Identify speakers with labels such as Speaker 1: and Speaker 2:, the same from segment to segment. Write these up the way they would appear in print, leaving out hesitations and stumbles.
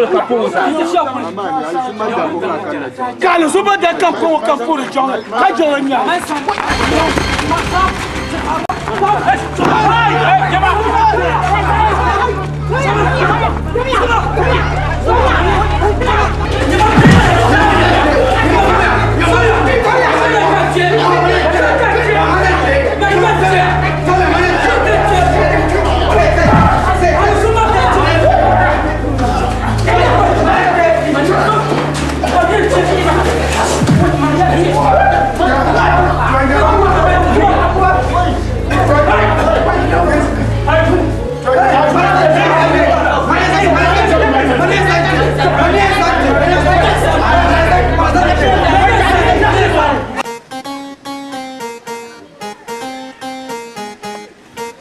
Speaker 1: puhili ka puhi zaa.
Speaker 2: Ka alizuma da kam kɔŋɔ kam puhiri jiŋli ka jiŋli nya.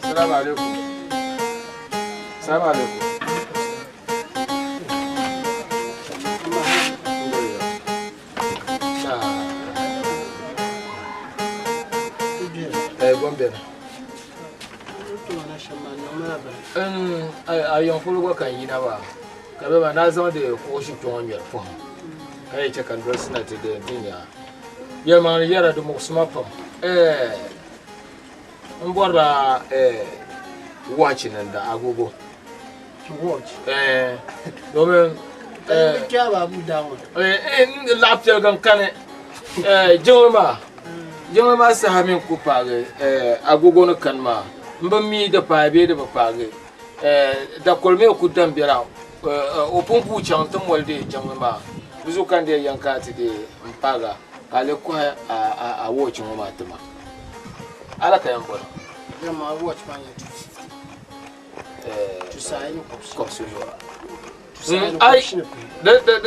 Speaker 3: Salamu alaikum. Salamu alaikum. Eh, gom beni. A yiŋ polo gba ka n yina maa ka bɛ maa naa zaŋdi kuɣu shikpɛ ŋɔ ŋmɛri pɔhim ka yi chɛ ka n dolisi na ti di n ti nya yɛlimaŋli yɛra di muɣisima pam n bɔrila watch ni n da agogo
Speaker 4: Watch?
Speaker 3: Domin laɣa piɛliga n kani jiŋli maa jiŋli maa saha mi n ku paagi agogo ni kani maa n bi mi di paai bee di bi paagi dakoli mi ku dan bela o pun ku chaŋ ti moli deei jiŋli maa di zuɣu ka n deei yɛn ka ti deei n paaga ka a lee kɔhi a watch ŋɔ maa ti ma ala ka yɛn bɔri
Speaker 4: Yɛmma watch maa nyɛ 250. Tusayi ni kɔbisi.
Speaker 3: Kɔbisi zuɣu.
Speaker 4: Tusayi ni
Speaker 3: Ai,
Speaker 4: kɔbisi ni pii.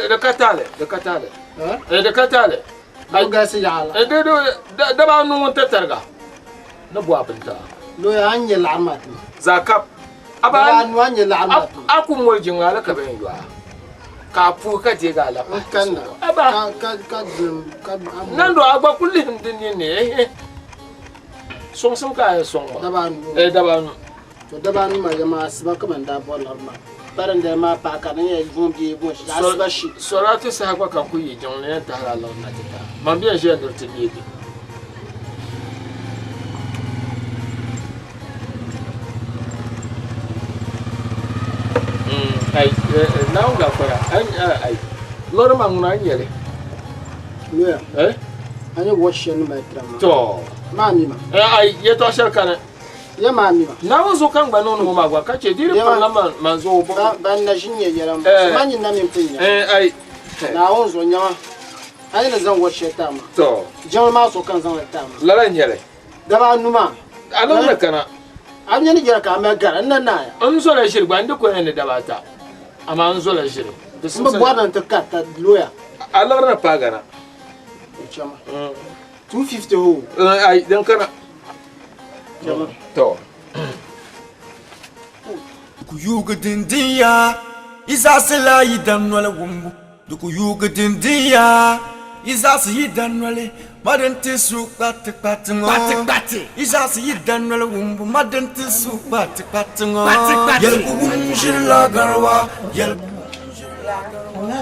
Speaker 3: di ka taali, di ka taali. Di ka taali.
Speaker 4: Di galisi yaɣa la.
Speaker 3: Di daba anu ŋun tatariga ni bɔ a bintaa.
Speaker 4: Looya a ni nyɛ laɣiri maa ti ma.
Speaker 3: Zaa kap.
Speaker 4: Daba anu a ni nyɛ laɣiri maa ti ma.
Speaker 3: A ku moli jiŋli ala ka bɛ yɛn yɔ a. Ka a puhi ka deegi a la pahi.
Speaker 4: N kanna.
Speaker 3: Aba.
Speaker 4: Ka ka ka ka
Speaker 3: Nando a gba ku lihim di ninni ehe. Sɔŋsim ka a yɛn sɔŋ ma.
Speaker 4: Daba anu.
Speaker 3: Daba anu.
Speaker 4: To daba anu maa yɛma asiba ka man daa bɔri laɣiri maa. Pari n dali maa paai ka di nyɛla vuhim bee vuhim shɛli asiba shi.
Speaker 3: Sɔrati saha gba ka n ku yi jiŋli yɛn tahiri a liɣiri na ti ta. Man bɛn ʒiya ni di ti neegi. Ai, Naawuni gafara, ai, lɔri maa ŋuna a nyɛli.
Speaker 4: Loya.
Speaker 3: Eh?
Speaker 4: A nyɛ watch shɛli ni mali tira maa.
Speaker 3: To.
Speaker 4: Maa mi ma.
Speaker 3: Ai, yɛtɔɣ shɛli kani.
Speaker 4: Ya maa mi ma.
Speaker 3: Naawuni zuɣu ka n gba niŋdi ŋɔ maa gba ka chɛ di di pirila man zuɣu.
Speaker 4: Ban na ʒi nyɛ yɛla m-bɔŋɔ. So maa nyin na mi m-pun nya.
Speaker 3: Ai.
Speaker 4: Naawuni zuɣu nyama. A ni ni zaŋ watch shɛli taai maa.
Speaker 3: To.
Speaker 4: Jiŋli maa zuɣu ka n zaŋ li taai maa.
Speaker 3: Lala n-nyɛ li.
Speaker 4: Daba anu maa.
Speaker 3: A niŋ ni kana.
Speaker 4: A nya ni yɛli ka a mali gara, n na naaya.
Speaker 3: N zola ʒiri gba, n di ko ni daba ata, amaa n zola ʒiri.
Speaker 4: N bi bɔri ni n ti karita looya.
Speaker 3: A liɣiri ni paai Ghana.
Speaker 4: O chama. 250 ho.
Speaker 3: Ai, din kana.
Speaker 4: Chama.
Speaker 3: To.
Speaker 5: Ku yuugi dindin ya, yi zaɣisi la yi dan noli wumbu. Di ku yuugi dindin ya, yi zaɣisi yi dan noli, ma din ti su kpati kpati ŋɔ. Yi zaɣisi yi dan noli wumbu, ma din ti su kpati kpati ŋɔ. Yɛligu wum ʒirila gariwa, yɛligu wum ʒirila gariwa.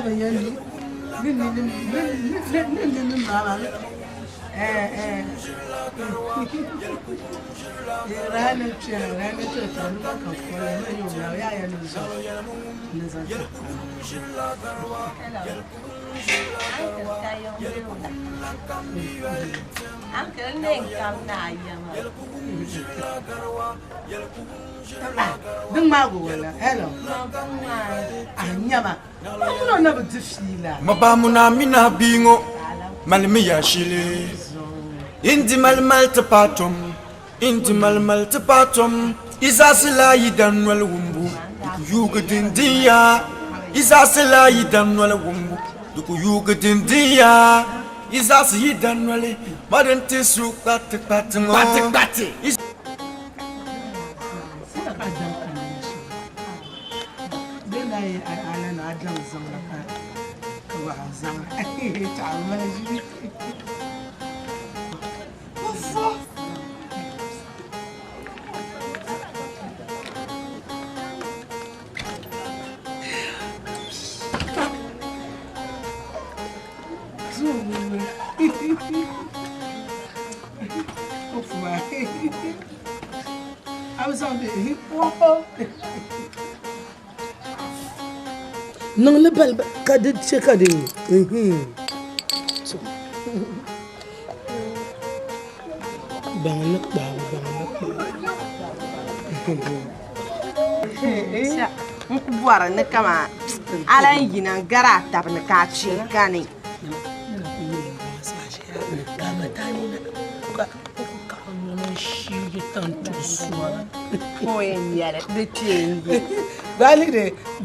Speaker 5: Ma ba muna mina bia ŋɔ malimi ya shili indi malimali ti paai tom indi malimali ti paai tom yi zaɣisi la yi dan noli wumbu di ku yuugi dindin ya yi zaɣisi la yi dan noli wumbu di ku yuugi dindin ya yi zaɣisi yi dan noli ma din ti su kpati kpati ŋɔ.
Speaker 4: Niŋli baliba ka di chɛ ka di baŋ ni kpaabu baŋ ni kpaabu.
Speaker 1: N ku bɔri ni kaman a lan yina n-gari a tab ni ka a kpi n-kani.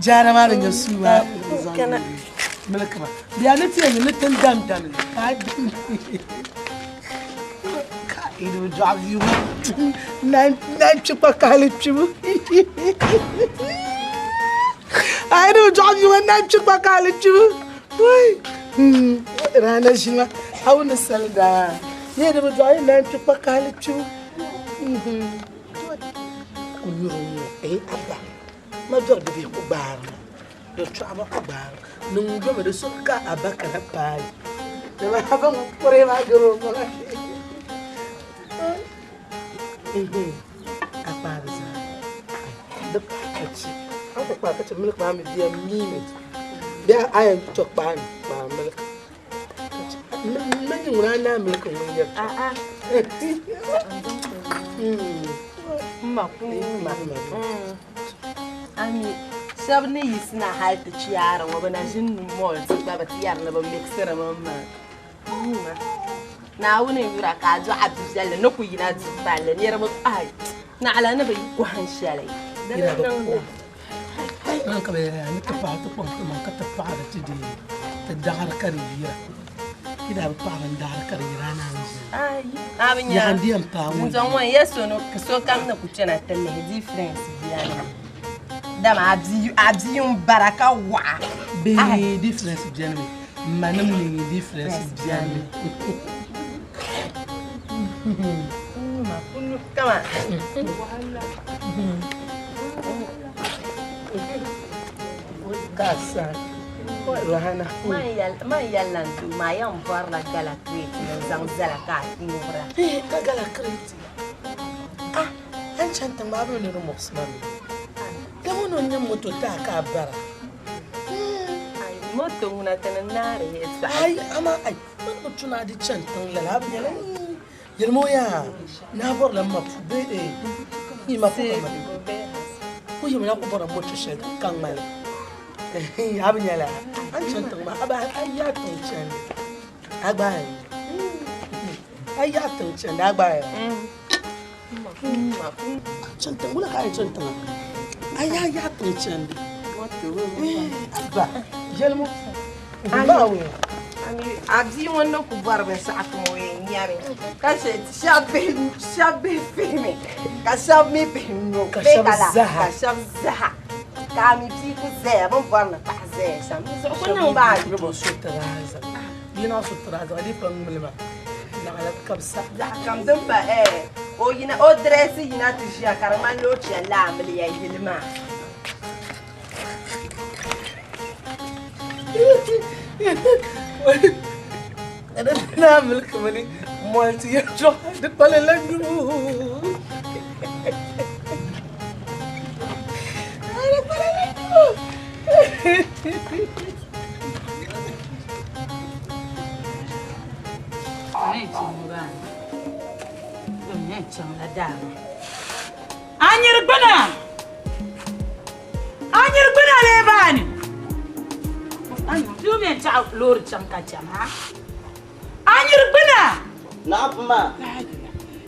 Speaker 4: Jaara maa ni nyɛ suu maa miliki ma bia ni ti yɛn ni ti dam dam ka ka idu dɔɣi bia ŋɔ nan kpi kpa kahili kpibu a idu dɔɣi bia ŋɔ nan kpi kpa kahili kpibu rana ʒini ma a wuni sali daa yɛ di bi dɔɣi nan kpi kpa kahili kpibu ku nyuri ŋɔ eh abba ma dɔri bibihi ku gbaari ma di tɔɣiba ku gbaari niŋ domi di so ka aba kana paai dama aba ŋun kuri maa gari o maŋa a kpaari zaa di kpaai ka chi a ku kpaai ka chi miliki maa mi bia miimi bee a yɛn to kpaai mi kpaai miliki mini ŋuna naa miliki ŋun yɛri
Speaker 1: Ma kuma. Ami shɛba ni yiɣisina hali ti chiyaari ŋɔ bɛ na ʒini ni malt gba bɛ ti yɛri ni bɛ mixirimi maa. Kuma. Naawuni n yura ka a dɔɣi a bi viɛlli ni ku yina du palli niriba ai naɣila ni bɛ yi kɔhim shɛli di ni niŋda.
Speaker 4: Man ka bɛ yɛra ni ti paɣi ti kpaŋ ti maŋ ka ti paɣiri ti deei ti daɣiri ka di yira. Yi daa bi paɣiri n daɣiri ka di yira a naan ʒini.
Speaker 1: Ayi, a bi nya.
Speaker 4: Yaha n di yɛn paai ŋɔ.
Speaker 1: N ŋɔ ya so no sokam ni ku kpɛna ti lihi difference biɛni mi. Dama a bia a bia n bara ka waɣa.
Speaker 4: Bee difference biɛni mi. M ma nim ni difference biɛni mi.
Speaker 1: Kama.
Speaker 4: Ka sa Rohana.
Speaker 1: Man yɛlila n doo maa yɛn bɔrila gala kireti ni zaŋ zala ka a ŋubira.
Speaker 4: Ka gala kireti. Ah, an chani tiŋ maa a bi mi ni di muɣisi ma mi. Di ŋɔ ni o nyɛ moto ti a ka a bara.
Speaker 1: Moto ŋuna ti ni naari yɛltɔɣa.
Speaker 4: Ai, amaa ai, man bi tu ni a di chani tiŋ lala a bi nyɛla yɛlimi o yaa ni a bɔrila m ma pu bee eh yi ma pu ka ma ku yimi na ku bɔrila moto shɛli din ka ŋmali a bi nyɛla a ni chani tiŋ maa a ba a yaa tiŋ chandi a gba a yaa tiŋ chandi a gba chani tiŋ wula ka a yɛn chani tiŋa a yaa yaa tiŋ chandi abba yɛlimi baawo
Speaker 1: A bia ŋɔ ni ku bɔri binshaɣu kam o yɛn nyami ka chɛ shɛba bihi fihimi ka shɛba mi bihi nyo
Speaker 4: Ka shɛba zaha.
Speaker 1: ka shɛba zaha ka a mi bia ku zaya bɛ ni bɔri ni paɣa zaya shɛm di zuɣu ku niŋ ba
Speaker 4: Bɛ bɔ so tiraaza bia naa so tiraaza ka di pa ŋmuli ma naɣila kabisa
Speaker 1: zaɣ kam din pa eh, o yina o dirɛsi yina ti ʒiya ka di ŋmanila o chɛnila amiliya yili maa.
Speaker 4: Naa miliki mini mɔliti yɛltɔɣa di kpalila nyubu. Di kpalila nyubu.
Speaker 6: A nyiri gbuna! A nyiri gbuna lee baani! Duu mi n-taɣi loori chaŋ ka cham ha? A nyiri gbuna!
Speaker 7: Naa ma.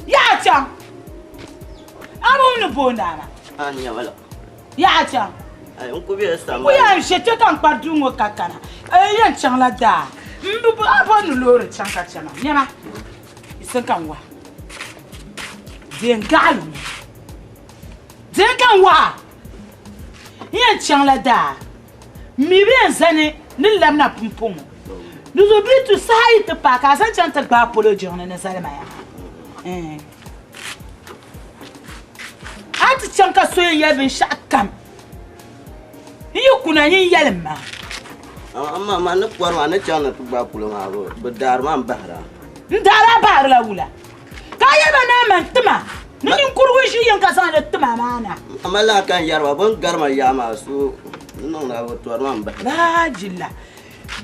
Speaker 6: Yaɣa chaŋ! A bi wum ni booni a ma?
Speaker 7: A ni nyɛma la.
Speaker 6: Yaɣa chaŋ!
Speaker 7: Ai, n ku bela
Speaker 6: N ku yɛn ʒe kpe ka n kpari duu ŋɔ ka kana. N yɛn chaŋla daa. M bi bo a bo ni loori chaŋ ka chama. Nyama, yiɣisim ka n wahi. Deei n gaɣili ŋɔ. Deei ka n wahi. N yɛn chaŋla daa. M mi bi yɛn zani ni n labina pumpɔŋɔ. Di zuɣu bɛ yi tu saha yi ti paai ka a zaŋ chaŋ ti gbaai polo jiŋli ni zali ma yaha. Ɛɛn. A ti chaŋ ka so yɛn yɛli binshɛɣu kam. N yi kuna nyin yɛlim ma.
Speaker 7: Amma ma ni kɔri maa ni chaŋ ni ti gbaai polo maa bɛ daari maa m-bahira.
Speaker 6: N daari a bahirila wula? Ka a yɛli ba ni a man tima ni ninkurigu ʒi yiŋ ka zaŋ li tima maa na.
Speaker 7: Amaa lala ka n yɛri ba, bɛ ni gari ma yaa maa so n niŋdi a bɛ tɔri maa m-bahira.
Speaker 6: Baajilla,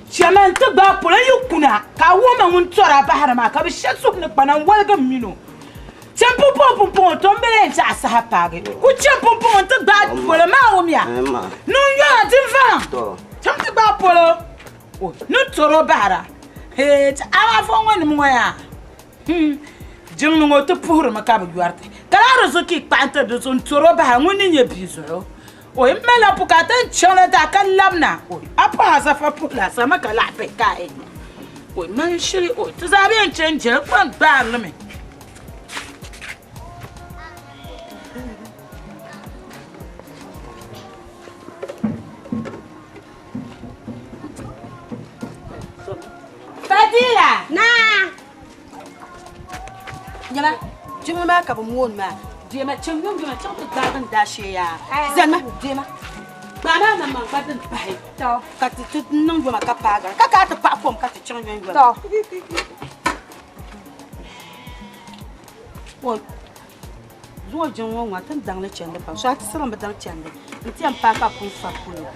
Speaker 6: chama nti gbaai polo yi kuna ka a wuhi ma ŋun tɔri a bahiri maa ka bɛ she suhu ni kpana n-woligi m min o. Cham pumpɔŋɔ pumpɔŋɔ to m bi yɛn chɛ a saha paagi. Ku cham pumpɔŋɔ nti gbaai polo maa wumya ni n yɔna dinvaliŋ. Cham ti gbaai polo ni tɔri o bahira. Hee ti alaafoo ŋɔ nim ŋɔ yaa hmm jiŋli ŋɔ ti puhirimi ka bi yɔri ti ka lahi di zuɣu ka yi kpahi n-tiri di zuɣu n-tɔri o bahira ŋun ni nyɛ bia zuɣu. Oi m malila bukaata n chaŋla daa ka labina. Oi a puhi a zafa puhi la sama ka lahi bihi ka a yɛn nya. Oi mani shili oi ti zaa bɛ yɛn chani jɛli kpaŋ gbaari li mi.
Speaker 1: Fadila! Naa! Nyama, jiŋli maa ka bɛ mooni maa. Deema, chaŋ yom yoma chaŋ ti gbaagi n daashee yaa. Zanima, deema. Gbaai maa maŋmaŋ gba din pahi. Ka ti ti niŋ yoma ka paagiri. Ka ka a ti paɣi kom ka ti chaŋ yom yoma. O zuŋɔ jiŋ ŋɔ ŋɔ ti ni daŋ li chandi pam. So a ti siɣim bi daŋ chandi nti yɛn paai ka pun fa polo.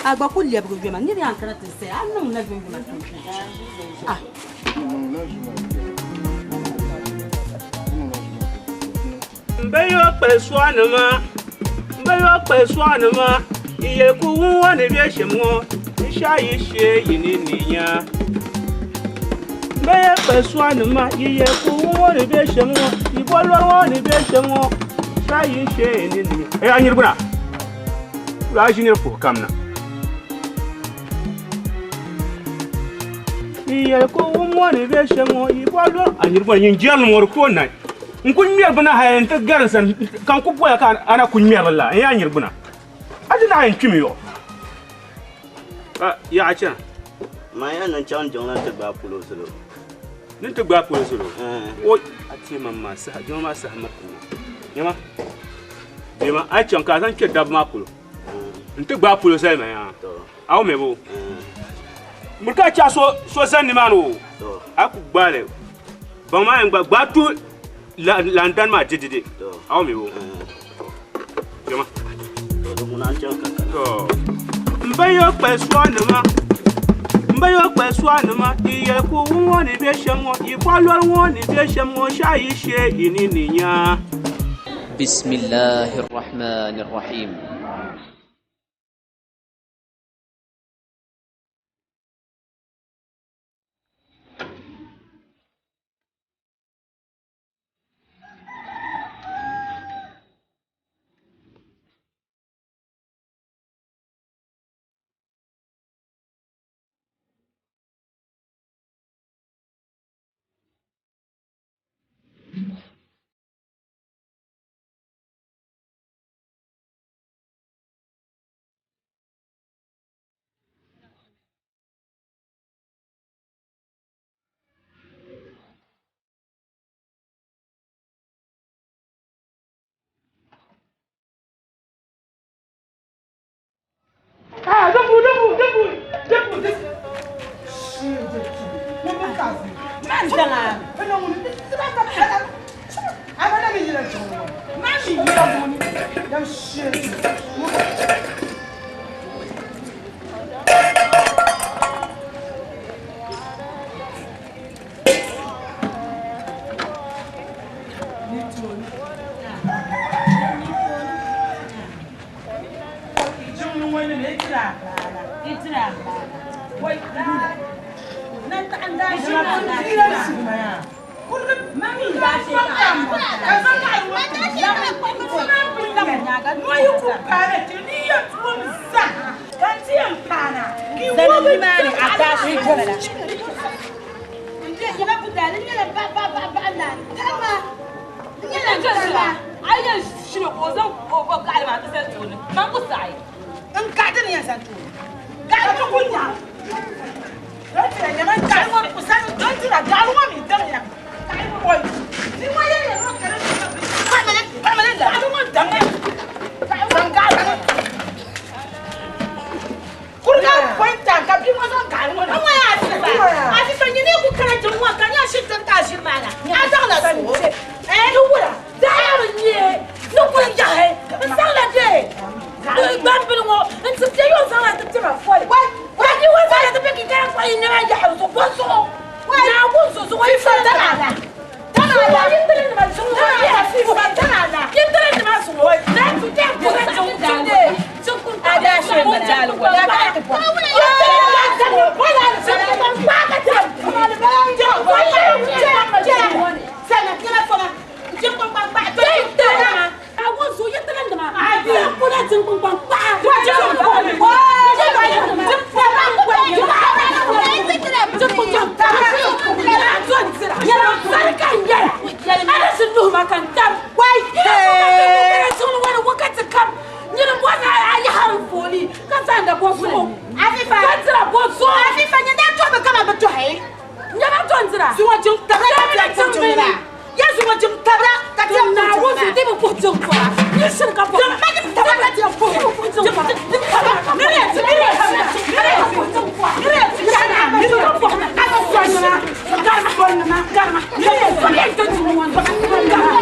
Speaker 1: A gba ku lɛbigi yoma nira yɛn kana ti zaya a niŋ na yom yoma tum ah.
Speaker 8: M ba yo kpali sɔɣinima, m ba yo kpali sɔɣinima, yi yɛli ku wum o ni be shɛm ŋɔ, n shɛhi yi shee yi ni ni nya. M ba yo kpali sɔɣinima, yi yɛli ku wum o ni be shɛm ŋɔ, yi bɔ lɔri ŋɔ ni be shɛm ŋɔ, n shɛhi yi shee yi ni ni nya. Ee, a niriba na, a ʒi niri puhi kam na. Yi yɛli ku wum o ni be shɛm ŋɔ, yi bɔ lɔri. A niriba nyin jɛrilim ŋɔ di ku o nai. N ku ŋmɛri bina hali n ti gari n sani ka n ku boya ka a na ku ŋmɛri la n yaa nyiri gbuna a ti naɣi n kpimi yɔ ka yaɣa chana.
Speaker 7: Man ya ni chaŋ jiŋli nti gbaai polo zulo.
Speaker 8: Ni nti gbaai polo zulo? O a ti man maa saha jiŋli maa saha miri na. Nyama deema a yi chaŋ ka a zaŋ kpɛ dabba maa polo nti gbaai polo zali ma yaa a wo mɛbo miri ka a chaɣ so zani nimaani o a ku gbaai li. Baŋ maa yɛn gba gbaai tuhi landani maa dididi a wo mi o jama to n ba yo kpali suɣanima n ba yo kpali suɣanima yi yɛli ka o wum ŋɔ ni bɛ shɛm ŋɔ yi bɔɣa lɔri ŋɔ ni bɛ shɛm ŋɔ shɛhi yi shee yi ni ni nya.
Speaker 9: بسم الله الرحمن الرحيم.
Speaker 6: tira. Zuŋɔ jiŋ tabira ka ti yɛn puhi jiŋli maa. Ya zuŋɔ jiŋ tabira ka ti yɛn puhi jiŋli maa. Ti bi puhi jiŋ pɔra. Ni shiri ka pɔra. Ma jiŋ tabira ka ti yɛn puhi. Jiŋ tabira. Niri yɛn ti niri yɛn ti niri yɛn puhi jiŋ pɔra. Niri yɛn ti niri yɛn puhi. A bi sɔŋ nima. Garima sɔŋ nima. Garima. Niri yɛn ti yɛn ti jiŋ ŋɔ. Garima.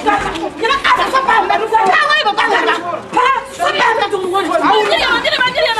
Speaker 6: Garima. Nyina a bi sɔŋ pa mɛ. Pa ŋɔ yi bi pa garima. Pa sɔŋ pa mɛ jiŋ ŋɔ ni. Niri yɛn niri ma niri yɛn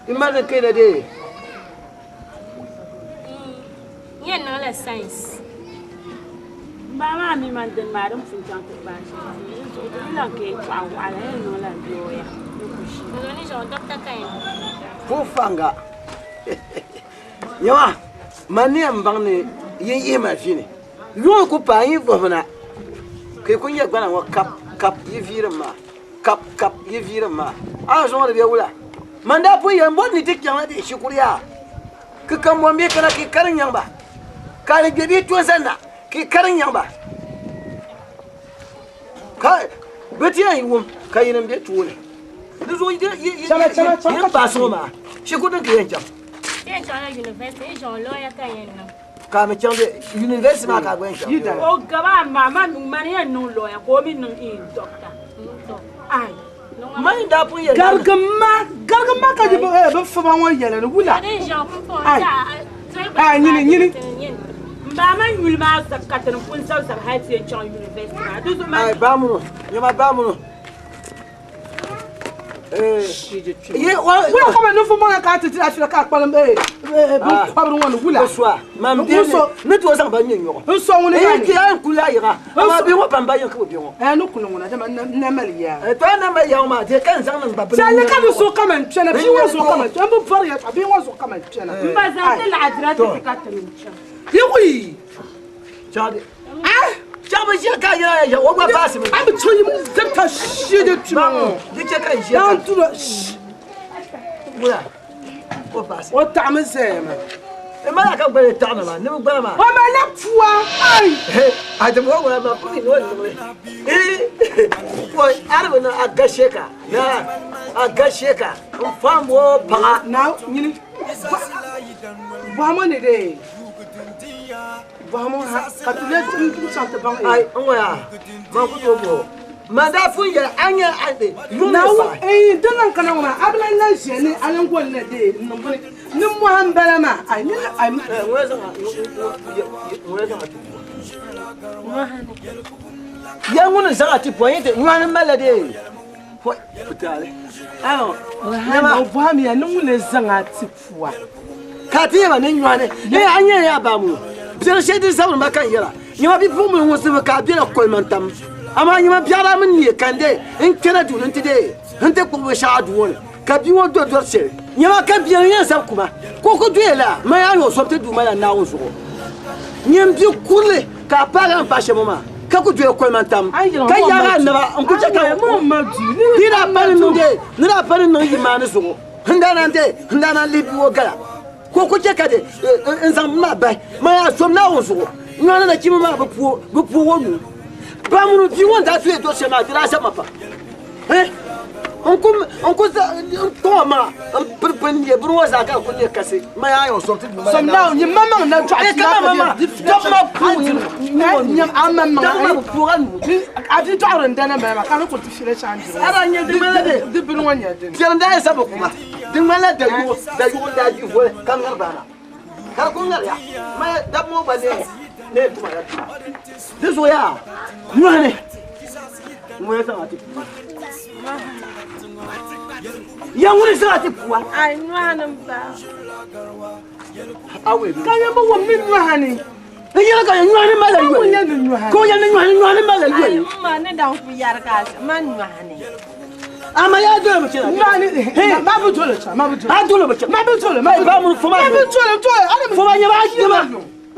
Speaker 7: Imagine kai da dai.
Speaker 10: N niŋla science.
Speaker 6: Ba maa mi man din maa din pun chaŋ ti paai shɛm di zuɣu ti yi lan ka yɛltɔɣa waɣila yɛn niŋla looya ni ku shi.
Speaker 10: Ni zuɣu dɔkta ka yɛn
Speaker 7: Fufanga. Yawa, man ne n baŋ ni yin yihi ma vi ni. Yuŋ ku paai yi vuhimi na. Ka yi ku nyɛ gbana ŋɔ kap kap yi viirim maa. Kap kap yi viirim maa. A zuŋɔ di bɛ wula. Man daa pun yɛn bɔri ni ti chaŋla dihi shikuru yaa. Ki kambɔŋ bɛ kana ka yi karim nyaŋ ba. Ka ni gbe bɛ to zani na ka yi karim nyaŋ ba. Ka bɛ ti yɛn wum ka yinim be tooni. Di zuɣu yi paasi ŋɔ maa shikuru din ka yɛn chaŋ.
Speaker 10: Yɛn chaŋla university, yi zuɣu lawyer ka yɛn niŋ.
Speaker 7: Ka mi chaŋ bɛ university maa ka a gba yɛn chaŋ.
Speaker 6: O gaba maa man mani yɛn niŋ lawyer ka o mi niŋ in doctor. Ai.
Speaker 7: Mani daa pun yɛn
Speaker 4: Garigimma garigimma ka di bi fuma ŋɔ yɛli ni wula. Ai. Ai nyini nyini.
Speaker 6: N ba man yuli maa ka ti ni pun zabi zabi hali ti yɛn chaŋ university maa. Di zuɣu man.
Speaker 7: Ai baamunu nyɛma baamunu.
Speaker 4: Wula kama ni fuma ka ti ti afira ka kpalim bin kɔbiri ŋɔ ni wula.
Speaker 7: Sua mam bi ni to zaŋ ba ŋmɛ nyɔɣu.
Speaker 4: N sɔ ŋuni
Speaker 7: ka ni. Ki kuli ayiɣa amaa bi ŋɔ pam ba yɛn ka bi bi ŋɔ.
Speaker 4: Ni kuli ŋuna dama n na mali yaa.
Speaker 7: To a na mali yaa ŋɔ maa dee ka n zaŋ niŋ ba bini.
Speaker 4: Chɛli ka bi so kama n kpɛna bia ŋɔ zuɣu kama n kpɛna n bi bɔri yɛltɔɣa bia ŋɔ zuɣu kama n kpɛna.
Speaker 6: N ba zaŋ ti laɣadira ti ka ti ni chaŋ.
Speaker 4: Yi kuyi.
Speaker 7: Chaŋ di. Chaŋ bi ʒiya ka yɛla ya o gba paasi mi.
Speaker 4: A bi chaŋ yi dibta shee de kpima ŋɔ.
Speaker 7: Di chɛ ka n ʒiya.
Speaker 4: Yaa n tulo.
Speaker 7: Wula o paasi.
Speaker 4: O taɣami zaya maa.
Speaker 7: E mala ka gbali taɣami maa ni bi gbala maa.
Speaker 4: O malila pua ai.
Speaker 7: A ti mo wala maa pui ni o niŋli. Poi arabi ni a gashe ka na a gashe ka n faam o paɣa.
Speaker 4: Na nyini bɔhimo ni dee bɔhimo ha ka ti lee n chaŋ ti baŋ.
Speaker 7: Ai n ŋɔ yaa maa ku tooi bɔhɔ man daa pun yɛli a nyɛ a de yuŋ ni
Speaker 4: Naawuni ee din niŋ kana ŋɔ maa a bi lan lan ʒiya ni a lan goli na dee n niŋ bini ni mɔhi n bala maa ai ni ai.
Speaker 7: Ŋɔ zaŋ ŋɔ zaŋ ti pua. Ya ŋuni zaŋ a ti pua yin ti nyɔhi ni malila dee poi putaali. Ayo
Speaker 4: Nyɛma o bɔhimi ya ni ŋuni zaŋ a ti pua.
Speaker 7: Ka ti yɛma ni nyɔhi ni ee a nyɛ ya baamu biɛri shɛli din zabiri ma ka n yɛra nyɛma bipuɣimbila ŋun sibi ka a bela kolimantam amaa nyɛma biɛɣu daa mini nyɛ ka n dee n kpɛna duu ni n ti dee n ti kpuɣi binshɛɣu a duu ŋɔ ni ka bia ŋɔ do dɔri shɛli nyɛma ka bia yɛn zabi kuma ka o ku doya la man yaa nyɛ o sobi ti duu ma la Naawuni zuɣu nyɛ bi kurili ka a paagi a ni paai shɛm ŋɔ maa ka ku doya kolimantam ka yaagi a naba n ku chɛ ka di daa pa ni niŋ dee ni daa pa ni niŋ yi maani zuɣu n daa naan dee n daa naan lihi bia ŋɔ gala ka o ku chɛ ka di n zaŋ bini maa bahi man yaa som Naawuni zuɣu nyɔɣu ni nachimba maa bi puo o nuu baamunu bia ŋɔ ni daa tuya dɔri shɛli maa di daa zabima pam n ku n kpaŋ maŋa n piri piri n nyɛ bini ŋɔ zaa ka di ku nyɛ kasi man yaa yɛn som ti duu ma
Speaker 4: Som Naawuni nyɛ maŋmaŋ na dɔɣi
Speaker 7: ka ma maŋ dɔb ma puu
Speaker 4: nyɛ a maŋmaŋ
Speaker 7: dɔb ma bi puuga nuu
Speaker 4: a bi dɔɣiri n dana mali maa ka ni ku ti fila shɛŋa diri
Speaker 7: a daa nyɛ di ŋmanila de
Speaker 4: di bini ŋɔ nyɛ dini
Speaker 7: biɛri n daa yɛn sabi kuma di ŋmanila dayuɣu dayuɣu n daa di voli ka ŋari baana ka di ku ŋariya maya dabba ŋɔ gba ne tuma ya tuma di zuɣu yaa nyɔhi ni ŋun zaŋ a ti pua ya ŋuni zaŋ a ti pua
Speaker 1: Ai nyɔhi ni ba.
Speaker 7: awe
Speaker 4: ka yɛn bi wum ni nyɔhi ni
Speaker 7: n yɛli ka nyɔhi ni mali
Speaker 4: Ka ŋun
Speaker 7: yoli
Speaker 4: yɛn ni nyɔhi
Speaker 7: ka o yɛli ni nyɔhi ni nyɔhi ni mali
Speaker 1: Ai
Speaker 7: yoli
Speaker 1: n ma ni daŋ ku yɛri ka man nyɔhi ni.
Speaker 7: ama yaa doli bi chɛna
Speaker 4: nyɔhi ni ma bi doli cha ma bi doli
Speaker 7: a doli bi chɛna
Speaker 4: ma bi doli ma
Speaker 7: Ai, baamunu foma
Speaker 4: ma bi doli doli
Speaker 7: foma nyɛma a nyɛma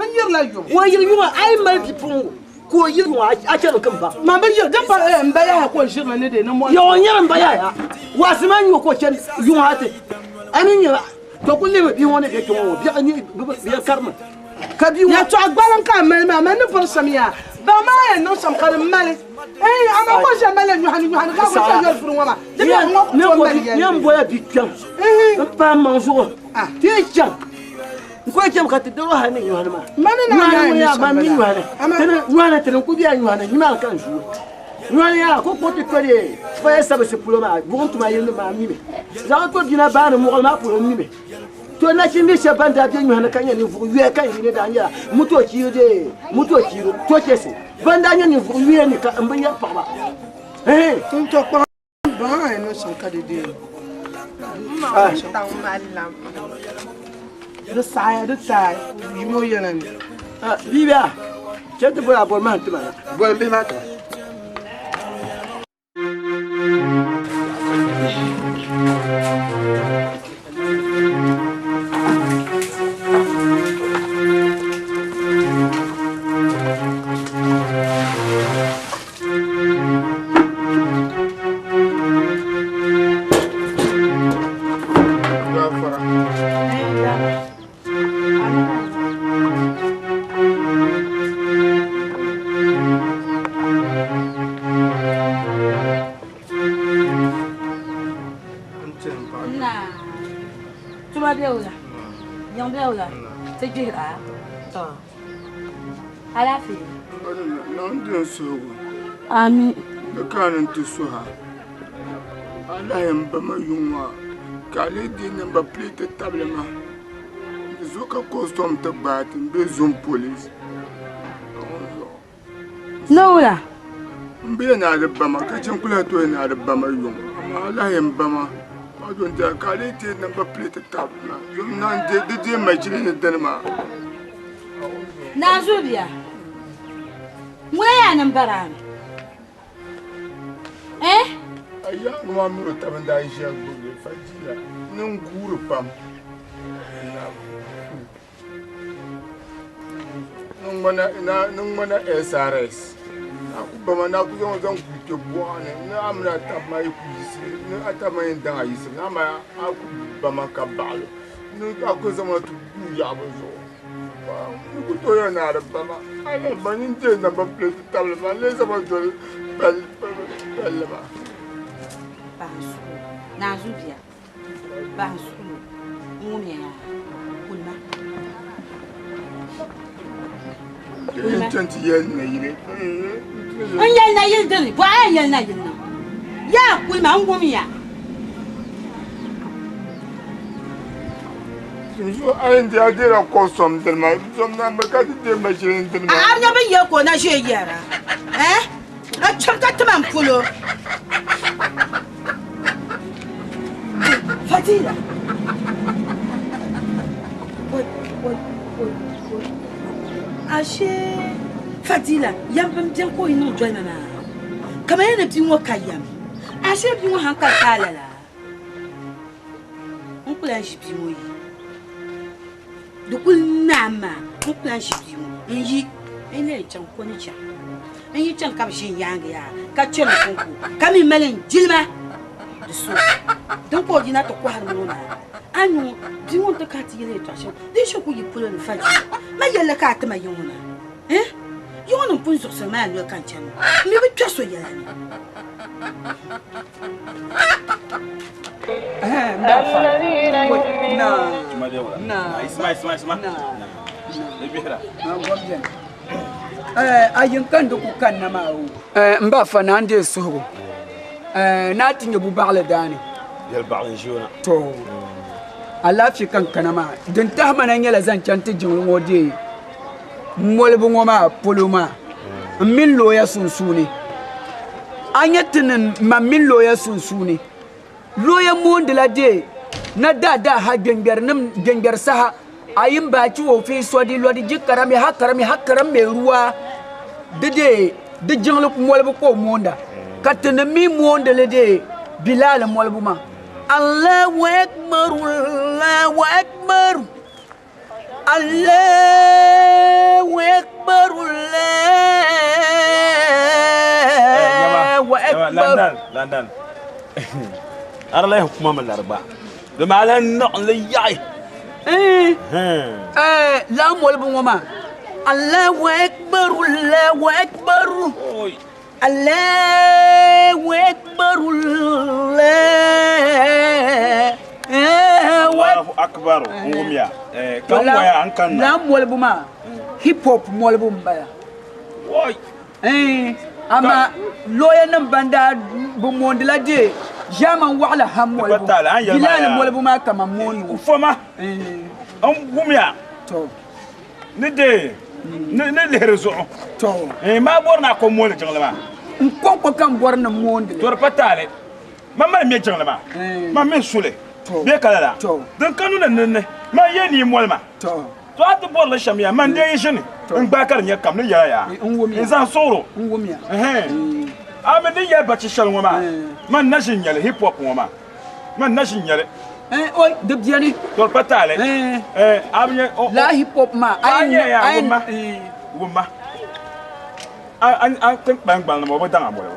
Speaker 4: n yirila yuŋ
Speaker 7: o yiri yuŋa a yi mali bipuɣungu Ka o yili ŋɔ a chani ka m ba.
Speaker 4: Ma bi yiri din pa m ba yaya ka o ʒiri mi ni di ni mɔri.
Speaker 7: Yaɣ o nyɛri m ba yaya. Waasi maa nyɛ o ka o chani yuŋ ha ti a ni nyɛ to kuli lihimi bia ŋɔ ni be kpe ŋɔ ŋɔ biɛɣu ni bɛ karimi ka bia ŋɔ.
Speaker 4: Yɛltɔɣa gbaliŋ ka a mali maa, mani ni bɔri shɛm yaa, ba maa yɛn niŋ shɛm ka di mali. Eei, amaa ka o ʒiya malila nyɔhini nyɔhini ka a kuli chɛ yoli vuri ŋɔ maa, di biɛɣu ŋɔ ku tooi mali yɛlli.
Speaker 7: Nyɛ m bɔla bi kpɛm m paai m maŋ zuɣu ti yi chaŋ n kuli chɛmi ka ti daro hali ni nyɔhini maa.
Speaker 4: Mani naa
Speaker 7: Nyɔhini
Speaker 4: yaa
Speaker 7: ŋɔ
Speaker 4: ni
Speaker 7: yaa
Speaker 4: shɛm
Speaker 7: man mi
Speaker 4: bala.
Speaker 7: nyɔhini.
Speaker 4: Amaa
Speaker 7: Tini nyɔhini tini n kuli bela nyɔhini nimaani ka n zooi. Nyɔhini yaa ka o kpuɣi ti toli faya sabisi polo maa buɣim tuma yili nim maa mimi. Zaŋ to bina baani mɔɣili maa polo mimi. To nachimbihi shɛba ban daa be nyɔhini ka nyɛ ninvuɣ yuya ka n yi ni daa nyɛla moto chiiri dee moto chiiri to chɛsi ban daa nyɛ ninvuɣ yuya ni ka n bi nyari paɣaba. Ehe.
Speaker 4: Tintɔ kpaŋ baŋ a ni niŋ shɛm ka di deei. Di saɣaya di taai yimo yɛla ni.
Speaker 7: Bia chɛ ti boli a boli mahim ti ma na.
Speaker 11: Boli bihi maa ti ma.
Speaker 6: Tuma be wula? Yiŋ be wula? Ti gbihira a? To. Alaafee?
Speaker 11: Naawuni di n suhigu.
Speaker 6: Ami.
Speaker 11: Di kana ni ti suha. A lahi n ba ma yuŋ maa ka a lee deei namba pileeti tabili ma. Di zuɣu ka kostom ti gbaai ti m-be zom polis.
Speaker 6: Nowula.
Speaker 11: M bi yɛn ni a di ba ma ka chɛ n ku lahi tooi ni a di ba ma yuŋ amaa a lahi yɛn ba ma paɣa n diɛla ka a lee deei namba pileeti tabili ma zom naan di deei machine ni dini maa.
Speaker 6: Naanzuu bia, ŋuna yaa ni m bari a mi? Eh?
Speaker 11: A yaaŋa maa mini o taba n-daa ʒiya gbubi li fajila ni n-guuri pam. Ni ŋmana SRS a ku bama ni a ku zaŋ zaŋ ku kpe bɔɣa ni ni a mini a taba maa yi ku yiɣisi ni a taba maa yɛn daŋ a yiɣisibu ni amaa a ku bama ka baɣili ni a ku zaŋ ma ti guui yaɣi bɛ zuɣu ni ku tooi yɛli ni a di bama a lahi ba nyin deei namba pileeti tabili ma n-lee zaŋ ma doli palli maa.
Speaker 6: Naanzuu bia. Bahi suhu n ŋumiya yaa kulima.
Speaker 11: N chɛn ti yɛli nayili.
Speaker 6: N yɛli nayili dini bɔɣa yɛn yɛli nayili niŋ yaa kulima n ŋumiya.
Speaker 11: Dinzuɣu a yɛn di a deela kɔsɔm dini maa zom na mi ka ti deei mashini dini maa.
Speaker 6: A nya bin yɛ ka o na ʒe yɛra eh a kpɛm ka tima n polo. Fadila. Wai, wai, wai, wai. Ashe Fadila, yɛm bin biɛni ka o yi niŋ doli ma maa. Kamaya ni bia ŋɔ ka yɛm. Ashe bia ŋɔ hankali ka a lala. N ku lahi ʒi bia ŋɔ yi. Di kuli naai maa n ku lahi ʒi bia ŋɔ n yi n lee chaŋ ko ni chaŋ. N yi chaŋ ka bi ʒi n yaangi yaa ka chɛri n konko ka mi mali n jilima di so din ka o yina ti kɔhiri ŋɔ maa a ni ŋɔ bia ŋɔ n ti kana ti yɛli yɛltɔɣa shɛm din shee ku yi polo ni fa jilima ma yɛlli ka a ti ma yi ŋɔ maa eh yi ŋɔ ni n pun zuɣusiri maa noli ka n chani ŋɔ n mi bi kpɛri so yɛla ni.
Speaker 12: A yin ka n di ku kanna maa o. N ba fa naa n deei suhigu naa ti nyɛ bu baɣali daani to alaafee ka n kana maa din tahi ma na nyɛla zaŋ chaŋ ti jiŋli ŋɔ deei molibu ŋɔ maa polo maa n mini looya sunsuuni a nyɛ ti ni man mini looya sunsuuni looya moondila deei na daadaa ha gbɛngbɛri saha a yi baachi o fi sɔdi lɔdi ji karami ha karami ha karam mai ruwa di deei di jiŋli molibu ka o moonda ka ti ni mi moondili deei bilaali molibu maa Allahu akbar Allahu akbar Allahu akbar Allahu
Speaker 13: London, London. A di lahi kuma mi lari gba. Domi a lahi niɣi li yaɣi.
Speaker 12: Laa molibu ŋɔ maa. Allahu akbar, Allahu akbar. Allahu akbar,
Speaker 13: Allahu akbar, n wumya. Ka n waya n kanna.
Speaker 12: Laa molibu maa hip hop molibu n bala. Amaa looya nim ban daa bi moondila dee ʒaamani waɣala ha molibu. Bilal molibu maa ka man mooni ŋɔ.
Speaker 13: Foma n wumya. Ni dee ni lihiri zuɣu. Maa bɔri ni a ko mooli jiŋli maa.
Speaker 12: N kɔŋko ka n bɔri ni moondili.
Speaker 13: To di pa taali. Man mali me jiŋli maa. Man mi suli. Bee ka lala. Din ka nuni ni ni man yɛn ni yi moli ma. To a ti bɔrili shɛm ya man dee yi ʒini n gbaai ka di nyɛ kam ni yɛla yaa. N zaŋ suɣuro. A mi ni yɛli bachi shɛli ŋɔ maa man na ʒi n-nyɛli hip hop ŋɔ maa man na ʒi n-nyɛli.
Speaker 12: Oi di beni.
Speaker 13: To di pa taali. A bi nyɛ
Speaker 12: Laa hip hop maa
Speaker 13: a nyɛ ya wumma wumma a tiŋkpan gbaŋ nim o bi daŋ a molibu.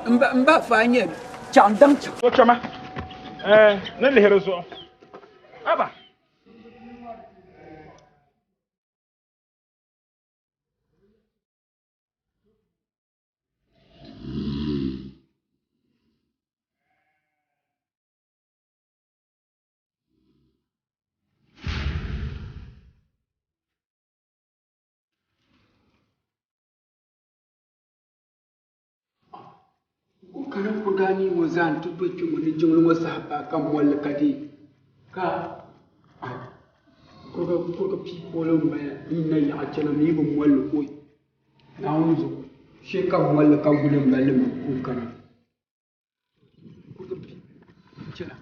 Speaker 12: N ba fa nyɛ chaŋ daŋ chaŋ.
Speaker 13: To chama ni lihiri zuɣu. Aba.
Speaker 12: Kana kuriga ni ŋɔ zaa nti do kpe ŋɔ ni jiŋli ŋɔ saha paai ka molli ka di ka kuriga pii polo m-bala n na yaɣa chana mi bi molli oi Naawuni zuɣu shee ka molli ka guli m balli mi n kana kuriga pii chana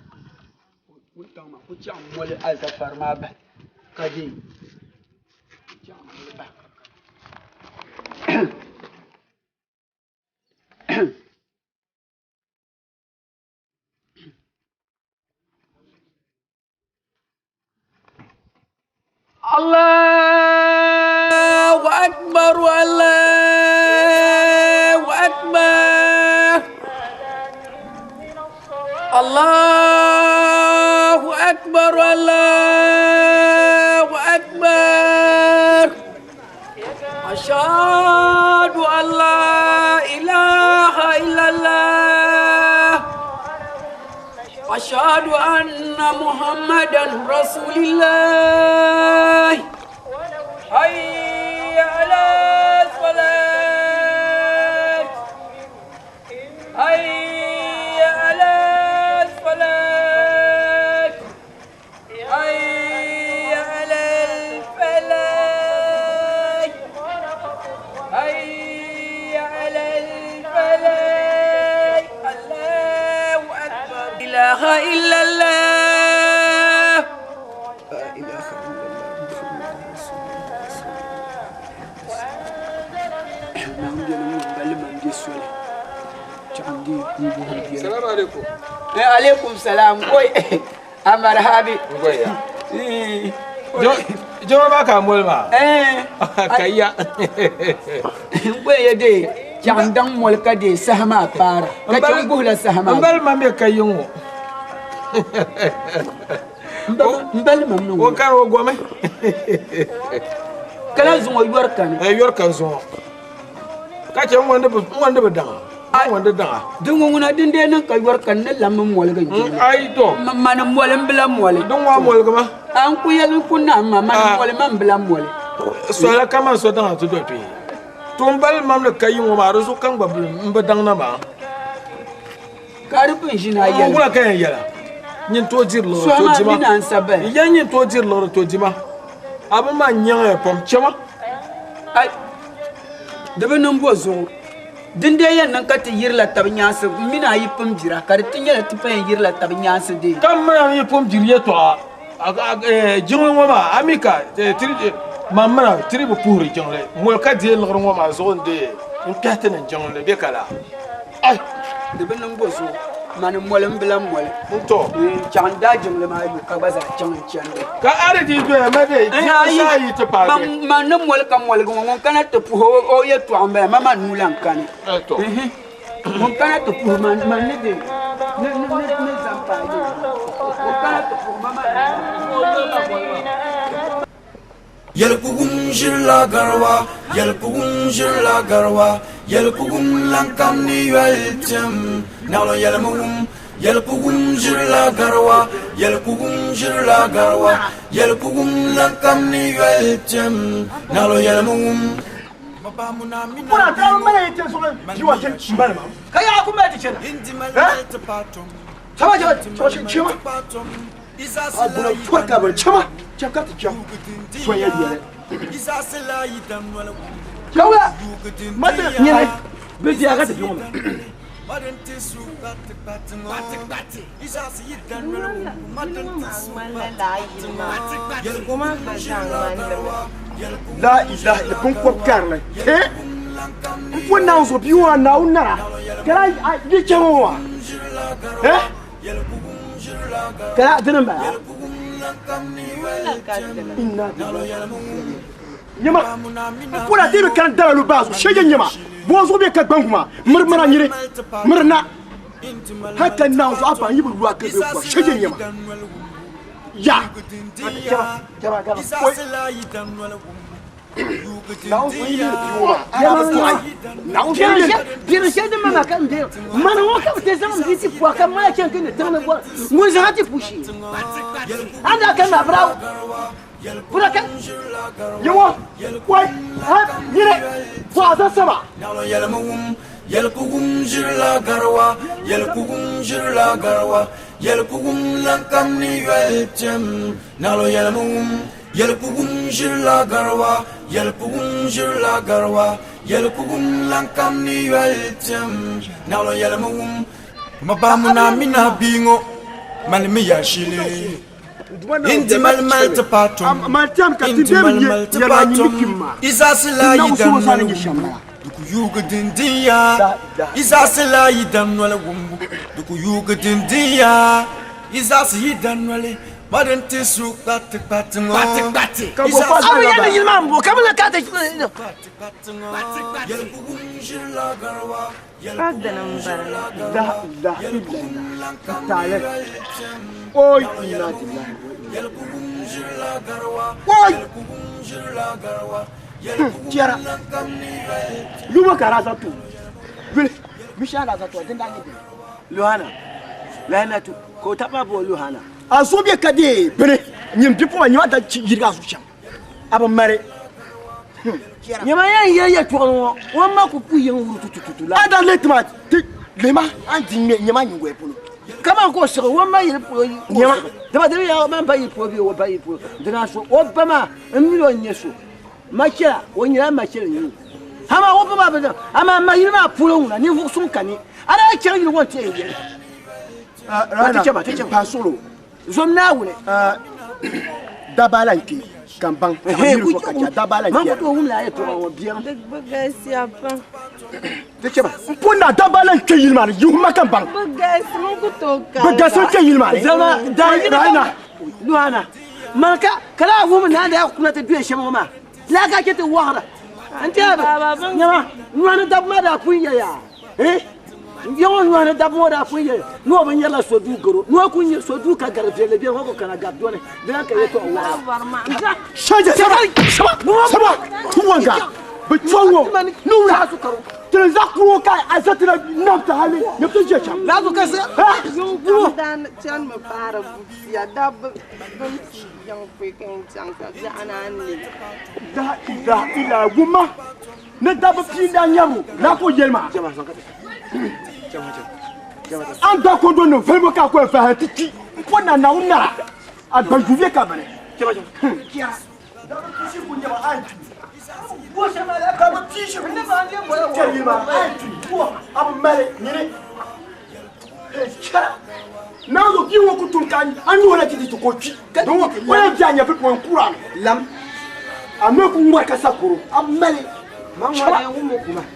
Speaker 12: wuntaŋ maa ku chaŋ moli alizafari maa bahi ka di chaŋ moli bahi ka kana. Allahu akbar, Allahu akbar. Allahu akbar, Allahu akbar. Ashhadu an la ilaha illallah. Ashhadu anna Muhammadan Rasulillah. Hayya ala salat. Hayya ala salat. Hayya ala al-falah. Hayya ala al-falah. Allahu akbar. Ilaha illallah. La ilaha illallah Muhammadur Rasulullah.
Speaker 3: Salaam alaikum.
Speaker 12: Alaikum salam. Oi, amarhabi.
Speaker 3: Ngoya. Joma ba ka moli maa. Ka ya.
Speaker 12: Ngoya de chaŋ daŋ moli ka de saha maa paara. Ka chaŋ guhila saha maa.
Speaker 3: N bali ma be ka yi ŋɔ.
Speaker 12: N bali ma mi ŋɔ.
Speaker 3: O kari o gomi.
Speaker 12: Kala zuŋɔ yɔri kani.
Speaker 3: Yɔri kan zuŋɔ. Ka che n ŋɔndi bi daŋa. N ŋɔndi daŋa.
Speaker 12: Din ŋɔ ŋuna din dee niŋ ka yɔri kani ni lammi moligi n jini.
Speaker 3: Ayi to.
Speaker 12: Mani moli n bila moli.
Speaker 3: Din ŋɔ moligi ma.
Speaker 12: A n ku yɛli n ku naam ma mani moli ma n bila moli.
Speaker 3: Sola ka man so daŋa ti do kpee. To n bali mam ni ka yi ŋɔ maa di zuɣu ka n gba n bi daŋ na maa.
Speaker 12: Ka di pun ʒini a yɛli.
Speaker 3: N wula ka yɛn yɛla. Nyin tooi diri liɣiri
Speaker 12: So
Speaker 3: to
Speaker 12: maa
Speaker 3: dima.
Speaker 12: mi na n sa bali.
Speaker 3: N yɛn nyin tooi diri liɣiri to dima. A bi maa nyaŋya pam chama.
Speaker 12: Ai di bi niŋ bo zuɣu. Din dee yɛn niŋ ka ti yirila tabi nyaansi n mini a yi pun bira ka di ti nyɛla ti pa yɛn yirila tabi nyaansi dee.
Speaker 3: Ka n mini a yi pun biri yɛltɔɣa jiŋli ŋɔ maa a mi ka man mina tiri bi puhiri jiŋli moli ka deei liɣiri ŋɔ maa zuɣu n dee n kpɛhi ti ni jiŋli bɛ ka laa.
Speaker 12: Ai di bi niŋ bo zuɣu mani moli n bila moli.
Speaker 3: N to.
Speaker 12: Chaŋ daa jiŋli maa yu ka gba zaa chaŋ n chandi.
Speaker 3: Ka a di dii doya ma dee jiŋli saa yi ti paagi.
Speaker 12: Man ni moli ka moligi ŋɔ ŋun kana ti puhi o yɛltɔɣa n bala ma man nuu lan kani.
Speaker 3: To.
Speaker 12: Ŋun kana ti puhi ma man ni di ni ni ni ni zaŋ paai yi ŋun kana ti puhi ma man ni
Speaker 5: Yɛlkugum ʒirila gariwa, yɛlkugum ʒirila gariwa, yɛlkugum lan kam ni yoli tim, naɣilo yɛlimi wum. Yɛlkugum ʒirila gariwa, yɛlkugum ʒirila gariwa, yɛlkugum lan kam ni yoli tim, naɣilo yɛlimi wum.
Speaker 2: Kuna ta mala yete so jiwa te mbali ma.
Speaker 7: Ka ya ku mali ti chena.
Speaker 2: Eh? Chama chama chama chama. A buna chwa ba chama chama ka ti chama. So ya yele.
Speaker 7: Kawla. Mata nyina. Bi dia ka ti biŋo ma.
Speaker 2: La ilaha illa bin kɔb karili he n po naan zo bia ŋɔ Naawuni nara ka di chɛ ŋɔ maa he
Speaker 7: Kala dini n bala.
Speaker 2: Inna nyɛma n po na deebi kan dala lu baa zuɣu shɛjɛ nyɛma bɔɔ zuɣu bɛ ka gbangu maa miri mana nyiri miri na hali ka naan zuɣu a baŋ yi bi lu a ka bɛ kɔri shɛjɛ nyɛma ya
Speaker 7: Biɛri shɛli din mama ka n bɛ mani ŋɔ ka bi ti zaŋ n ti puha ka mali chɛŋ ti ni tiŋ ni bɔri ŋun zaŋ ti pu shee a ni daa kani maa birawo bura ka
Speaker 2: yawa wai ha nyini bɔɣa za saba
Speaker 5: Yɛlkugum ʒirila gariwa, yɛlkugum ʒirila gariwa, yɛlkugum lan kam ni yoli tim, naɣilo yɛlimi wum. Yɛlkugum ʒirila gariwa, yɛlkugum ʒirila gariwa, yɛlkugum lan kam ni yoli tim, naɣilo yɛlimi wum. Ma ba muna mina bia ŋɔ malimi ya shili. Indi mali mali ti paai tom. Indi mali mali ti paai tom. I zaɣisi la yi dan noli wumbu, di ku yuugi dindin ya. I zaɣisi la yi dan noli wumbu, di ku yuugi dindin ya. I zaɣisi yi dan noli, ma din ti su kpati kpati ŋɔ. I zaɣisi
Speaker 7: A bi yɛli ni yili maa m-bo ka bi la ka ti
Speaker 1: Pa dini m-bala.
Speaker 2: La ilaha illallah taale oy inna lillahi wa oy tiɛra lumo ka daa zaŋ to yuli yu shɛli daa zaŋ to din daa nyɛ dini
Speaker 7: Luhana Lahinatu ka o taba maa booni Luhana.
Speaker 2: A zuɣu bɛ ka dee bini nyin bipuɣiŋga nyɛma da yirigi a zuɣu shɛm a bi mali.
Speaker 7: Nyɛma yɛn yɛli yɛltɔɣili ŋɔ o ma ku pu yiŋ wuri tutututu la.
Speaker 2: A daa leei ti ma ti lihima a ni di ŋmɛ nyɛma nyingoli polo.
Speaker 7: Kaman ka o siɣi o ma yili polo ka o siɣi. Dama di mi yaa o ma ba yili polo bee o ba yili polo dina so o ba maa n mi o ni nyɛ so machɛla o nyɛla machɛli n-nyɛ o amaa o ba maa bi zaŋ amaa ma yili maa polo ŋuna ninvuɣ suŋ ka ni a daa chaŋ yili ŋɔ nti yɛn yɛli.
Speaker 2: Rana
Speaker 7: Ti chɛ ma, ti chɛ ma.
Speaker 2: Pa suɣilo.
Speaker 7: Zom Naawuni.
Speaker 2: Dabaa la n-kpe ka n baŋ ka bɛ yuli so ka chɛ dabaa la n-kpe.
Speaker 7: Man ku tooi wum lala yɛtɔɣa ŋɔ biɛŋ.
Speaker 1: Di bi galisiya pam.
Speaker 2: Ti chɛ ba. M po naa dabaa la n-kpe yili maa ni yihi ma ka n baŋ.
Speaker 1: Bi galisi n ku tooi
Speaker 2: Bi galisi n-kpe yili maa ni.
Speaker 7: Zama daa yini
Speaker 2: Rana.
Speaker 7: Luhana. Man ka ka laa wum naa daa kuna ti duya shɛm ŋɔ maa. Laa ka chɛ ti wɔɣira. N tɛha bi nyama nyɔhi ni dabba maa daa pun yɛya. Eh? N-yɛŋ o nyɔhi ni dabba ŋɔ daa pun yɛli ni o bi nyarila so duu garo, ni o ku nya so duu ka gari viɛlli beni, o ku kana gari dɔni, di lan ka yɛtɔɣ wɔɣila.
Speaker 2: Shɛja saba saba saba tuwanga bi chɔŋɔ nuwula tiri za kuro ka a za tira nam ta hali ne ti je cham.
Speaker 7: Laazu ka se.
Speaker 1: Yuŋ kam daa chanimi paari butia dabba bin pii yiŋ pɔi ka yɛn chaŋ ka biɛɣu naan ne.
Speaker 2: La ilaha illa wumma. Ni dabba pii n-daa nyari o laa ka o yɛli maa, A ni gbaai kɔndɔnnim valibu ka a ku yɛn fahi hal ti kpi m-po na Naawuni nara, a gba yu bɛ ka bini. Dabba pii shiri ku nya ba, a yi kpi. Dabba pii shiri ku kpɛri yili maa, a yi kpi. A bi mali nyini. Naawuni bia ŋɔ ku tum ka a nyuhi la ti di ti ka o kpi. Don o yɛn bɛ a nyɛvili puuni n-kur a mi. Lam, a mi ku ŋɔri ka sa koro, a bi mali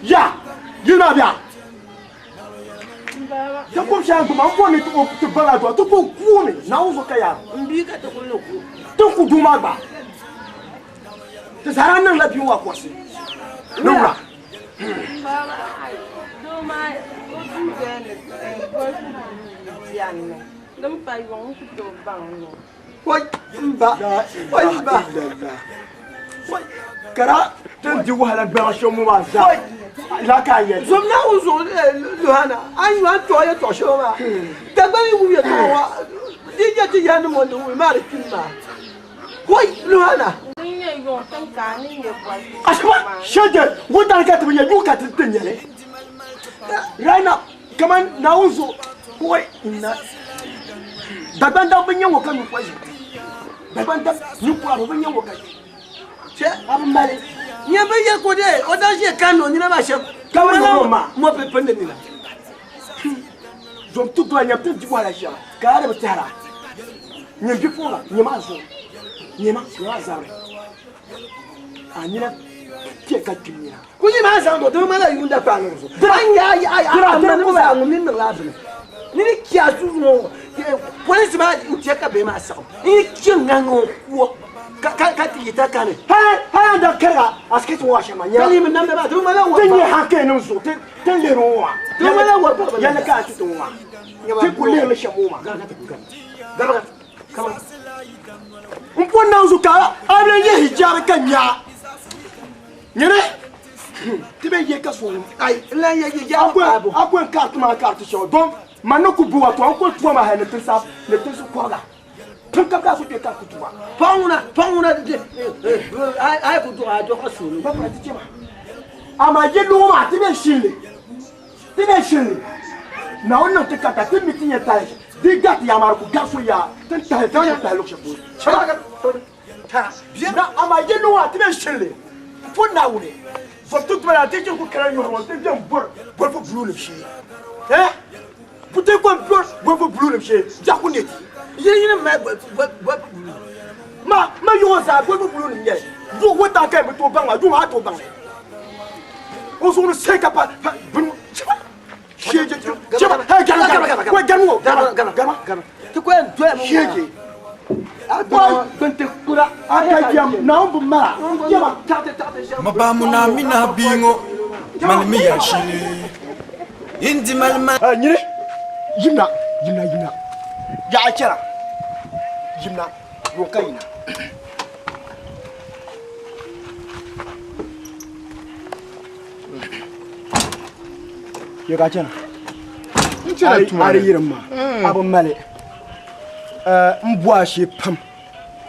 Speaker 2: Ya, yili maa bɛ a. Ti kum shɛli n-gbubi ma, m bɔri ni ti baŋ a dua, ti ku kuumi, Naawuni zuɣu ka yaa. Ti ku duu maa gba. Ti zaa daa niŋla bia ŋɔ akɔrisi ni wula.
Speaker 1: Doo maa o Din pa yuŋ n ku tooi baŋ ni.
Speaker 7: Oi m ba, oi m ba.
Speaker 2: Kara tin di wahala gbɛma shɛm ŋɔ maa zaa la ka a yɛli.
Speaker 7: Zom Naawuni zuɣu Yohana, a yi nyu a ni tɔɣi yɛtɔɣ shɛŋa maa, Dagbani yi wum yɛtɔɣa ŋɔ, di yi nyɛ ti yaannim ŋɔ ni wum maa di kpimi maa. Oi Yohana!
Speaker 1: Din nyɛ yuŋ tiŋ ka a ni nyɛ boli.
Speaker 2: Asaba shɛjɛ wutani ka ti bi nyɛ yuŋ ka ti ti nyɛli. Right now, kaman Naawuni zuɣu oi inna Dagban dabba bi nyɛ ŋɔ ka nyu poison. Dagban dabba ninkura bi nyɛ ŋɔ ka
Speaker 7: Che a bi mali. Nyɛ bi yɛ ko de o daa ʒe kan o nina maa shɛm. Ka bi niŋ o maa mɔ pi pindi nina.
Speaker 2: Zom ti doya nyɛ ti di wahala shɛŋa ka a di bi tɛhira. Nyɛ bipuɣiŋga nyɛ maa zuɣu nyɛ ma nyɛ maa zabiri a nina kpɛ ka kpim nina.
Speaker 7: Ku yi maa zaŋdi o di bi ŋmanila yuunda kpaai niŋ zuɣu. A ni nya a a manim zaa ŋun mini niŋla a bini. Ni ni kpi a zuɣu ŋɔ polinsi maa n-che ka bihi maa saɣim. N yi kpi ŋahiŋ o ku o ka ka ti yi ta kani.
Speaker 2: Hali hali a ni daa kariga a sikɛti ŋɔ shɛm maa nyɛla.
Speaker 7: Ka yi mi namda maa di bi ŋmanila
Speaker 2: Ti nyɛ hankali nim zuɣu ti ti lihiri ŋɔ maa.
Speaker 7: Di bi ŋmanila wari bariba.
Speaker 2: Yɛlli ka a ti ti ŋɔ maa. Ti ku lihiri li shɛm ŋɔ maa. N po naanzu ka a bi yɛ hijabi ka nya nyini ti bɛ yɛ ka so
Speaker 7: ai n lan yɛ hijabi
Speaker 2: paabo a ko n kariti maa kariti shɛŋa don man ni ku buwa to n ko tuwa maa hali ni tinsi ni tinsi kɔbiga pun ka ka so kpɛ ka ku tuwa
Speaker 7: paɣa ŋuna paɣa ŋuna a yi ku duɣi a duɣi ka suuni
Speaker 2: ba ti chɛma amaa yɛ luɣu maa ti bɛ shilli ti bɛ shilli Naawuni niŋ ti karita ti mi ti nyɛ tahi di gati yaa maa di ku gari so yaa ti ni tahi ti tahi luɣu shɛli polo chɛma na amaa yɛ luɣu maa ti bɛ shilli n po Naawuni zɔbi ti tuma la ti chɛ ku kana nyɔri ŋɔ ti bɛn bɔri bolifu buluu nim shee eh puti ko bɔri bolifu buluu nim shee biɛɣu ku ne ti
Speaker 7: yili yini mali bolifu buluu
Speaker 2: ma ma yuŋɔ zaa bolifu buluu nim nyɛli yuŋ wo taa ka bi tooi baŋ maa yuŋ a tooi baŋ li o zuɣu ni sai ka pa pa bini chɛma sheje chɛma hey gama gama gama ko gama wo gama gama gama gama
Speaker 7: ti ko yɛn doya mi
Speaker 2: sheje bin ti kura a ka yam naawuni bi mala yɛma
Speaker 5: Mabamuna mina bingo malimi ya shili indi malima
Speaker 2: nyini yimna yimna yimna yaɣa chɛra yimna yuŋ ka yina yɛ ka chɛna
Speaker 11: N chɛla tuma
Speaker 2: a di
Speaker 11: ni.
Speaker 2: yirim maa a bi mali n bo a shee pam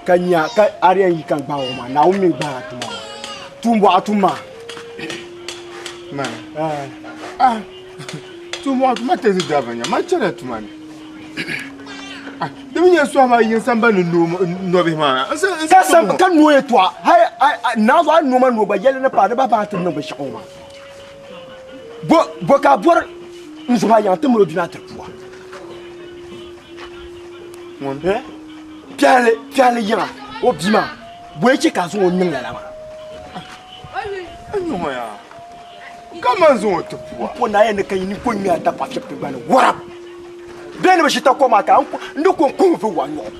Speaker 2: ka nya ka a di yɛn yi ka n gbaagi o maa naawuni mi gbaagi a tuma maa tuumbɔɣu tum maa
Speaker 11: Ma. Ah. Tuma tuma tezi daba nya ma chɛla tuma ni. Ah, di mi nyɛ sɔhima yin sambani ni nɔbihi maa. N sa n
Speaker 2: ka sam ka noo yɛltɔɣa hali naa zuɣu a ni noo ma noo gba yɛlli ni paai di ba baa ti niŋ binshaɣu ŋɔ maa bo bo ka a bɔri n zuɣu maa yaŋ ti mali o duna tiri pua
Speaker 11: Ŋun?
Speaker 2: Piɛhili piɛhili yiŋa o bia maa bo yi chɛ ka a zaŋ o niŋ lala maa
Speaker 11: N nyɛ yaa. Ka man zaŋ o ti pua.
Speaker 2: N po naa yɛn ni ka yi ni ko ŋmɛ a tapaɣa fiɛbi ti gba ni warab bee ni bi ʒi takɔbi maa ka n ni ko n kuhi vi wa nyɔɣu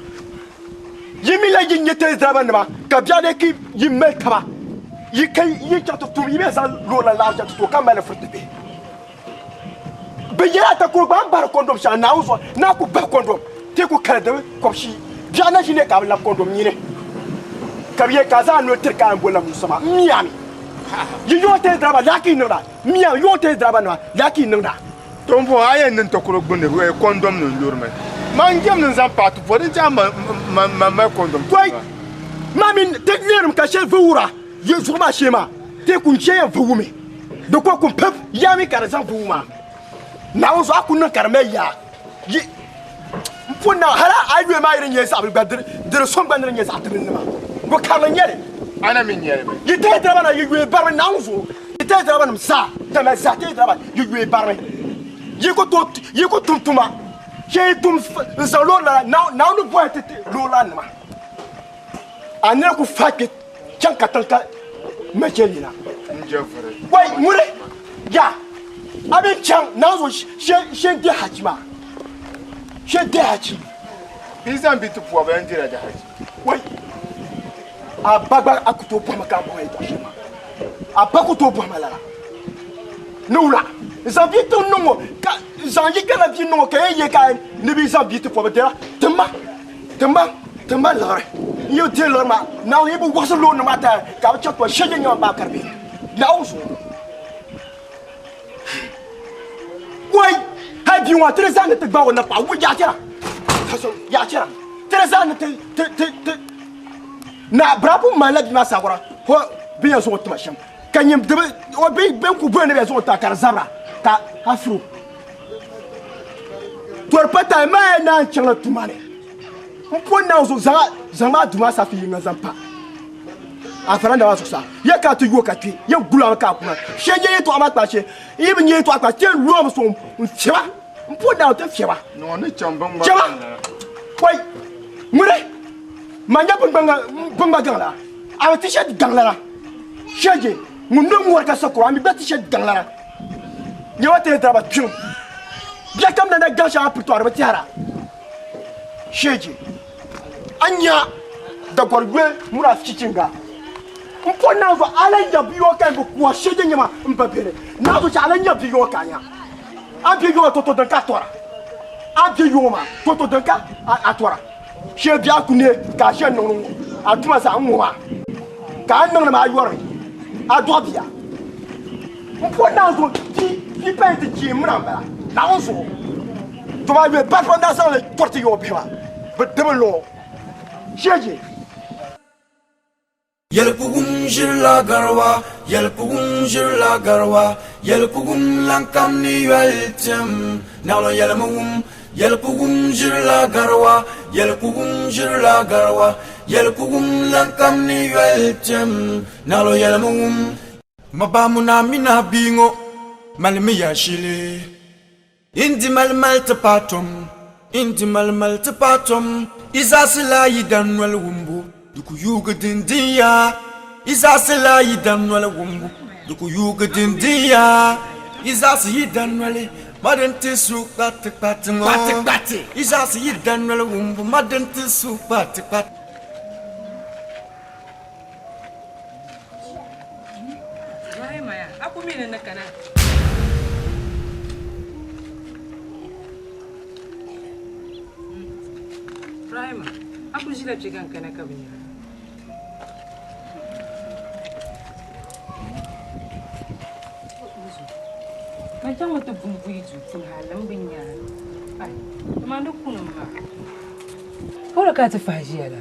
Speaker 2: yi mi la yi nyɛ tɛli diraba nima ka biɛɣu dee ki yi mali taba yi ka yi chaŋ ti tum yi bɛ zaŋ loori la laɣiri chaŋ ti to ka mali furiti bihi bi yɛla takoro gba n bari kɔndɔm shɛŋa naawuni zuɣu naa ku bahi kɔndɔm ti ku kali di kɔbisi biɛɣu na ʒi ne ka bi labi kɔndɔm nyini ka bi yɛ ka a zaŋ noli tiri ka a yɛn boli la musa maa n miami yi yuɣu tɛli diraba laaki niŋda n miami yuɣu tɛli diraba nima laaki niŋda
Speaker 11: To n bɔŋɔ a yɛn niŋ takoro gbunni kɔndɔm nim lori mi. Man jɛm ni n zaŋ paɣa ti pua din chɛ ma ma mali kɔndɔm
Speaker 2: Koi maa mi ti leerim ka shɛli vuwura yi zuɣu maa shee maa ti kun chɛ yɛn vuwumi di ko kun pip yaa mi ka di zaŋ vuwu maa naawuni zuɣu a ku niŋ ka di mali yaa yi n po na hali a yuli maa yi di nyɛ zaɣ bili gba di di sɔŋ gba ni di nyɛ zaɣ tibili nima bo karili n nyɛli
Speaker 11: ana mi nyɛli mi
Speaker 2: yi tɛyi diraba na yi yuli barimi naawuni zuɣu yi tɛyi diraba nim zaa dama zaa tɛyi diraba yi yuli barimi yi ku to yi ku tum tuma shee yi tum n zaŋ loori la naawuni bɔhi ti ti loori la nima a nina ku fa kpe chaŋ katiŋ ka mɛchɛ yina
Speaker 11: N jɛ vuri.
Speaker 2: wai ŋuni ya a bɛ chaŋ naawuni zuɣu shee shee di hachi maa shee di hachi
Speaker 11: Bi zaŋ bi ti pua bi yɛn dira di hachi.
Speaker 2: wai a ba gba a ku tooi bɔhima ka a bɔhima yɛltɔɣa shɛli maa a ba ku tooi bɔhima lala ni wula. N zaŋ bia ti niŋ o ka zaŋ yi gana bia niŋ o ka yɛn yɛ ka ni bi zaŋ bia ti pɔbi dira timma timma timma liɣiri n yi deei liɣiri maa Naawuni yi bi waɣisi loori nim maa taaya ka bi chɛ to shɛli nyɛma maa ka di bɛ Naawuni zuɣu wai hali bia ŋɔ ti di zaŋ ni ti gbaagi o napaɣa wai yaɣa chɛna yaɣa chɛna ti di zaŋ ni ti ti ti ti na birapu malila bia maa sagura ko bi yɛn zaŋ o tima shɛm ka nyim dibi o bi bin ku boli ni bɛ zaŋ o ta ka di zabira ka afro tori pa tayi maa ya naan chaŋla tuma ni n po naan zuɣu zaŋ zaŋ maa duma safi yiŋa zaŋ pa a faranda maa zuɣusaa ya ka ti yo ka kpe ya gulami ka a kuna shee nyɛ yɛltɔɣa maa kpa shee yi bi nyɛ yɛltɔɣa kpa shee lomi sɔŋ n fiɛba n po naan ti fiɛba chɛba wai ŋuni ma nyɛ bin gba gaŋ la a bi ti shɛli gaŋ lana shɛji ŋun no ŋɔri ka sakoro a mi gba ti shɛli gaŋ lana nyɛma ti daraba kpiŋ bia kam na gaŋ shɛŋa piri tɔɣiri bi tɛhira shɛji a nya dagɔri yoli mura chichinga n po naanzu ala nya biyɔ ka bi kuwa shɛji nyɛma n ba bini naanzu chɛ ala nya biyɔ ka nya a biyɔ toto din ka tɔra a biyɔ maa toto din ka a tɔra Shee biɛɣu ku ne ka a shɛli niŋdi ŋɔ, a tuma zaa n-ŋɔ maa, ka a ni niŋdi maa yɔri a dɔɣi bia. M po Naawuni zuɣu, bia paya ti chee m mina m-bala. Naawuni zuɣu, to maa yuli pali pam daa zaŋ li kɔriti yɔɔ bihi maa, bɛ di bi luɣ o. Sheeje.
Speaker 5: Yɛlipugum ʒirila gariwa, yɛlipugum ʒirila gariwa, yɛlipugum lan kam ni yoli tim, naɣilɔ yɛlimi wum. Yɛlipugum ʒirila gariwa, yɛlipugum ʒirila gariwa, yɛlipugum lan kam ni yoli tim, naɣilɔ yɛlimi wum. Mabamuna mini a bia ŋɔ malimiya shili. Indi mali mali ti paai tom, indi mali mali ti paai tom, i zaɣisi la yi dan noli wumbu, di ku yuugi dindin ya. I zaɣisi la yi dan noli wumbu, di ku yuugi dindin ya. I zaɣisi yi dan noli, ma din ti su kpati kpati ŋɔ. I zaɣisi yi dan noli wumbu, ma din ti su kpati kpati.
Speaker 14: Rahima, a ku ʒila kpe ka n kana ka bi nya a. Man chaŋ mi ti bum buyi duu puuni hali m bi nya a. Ai, kaman di kuni m maa. Polo ka a ti fahi ʒiya la?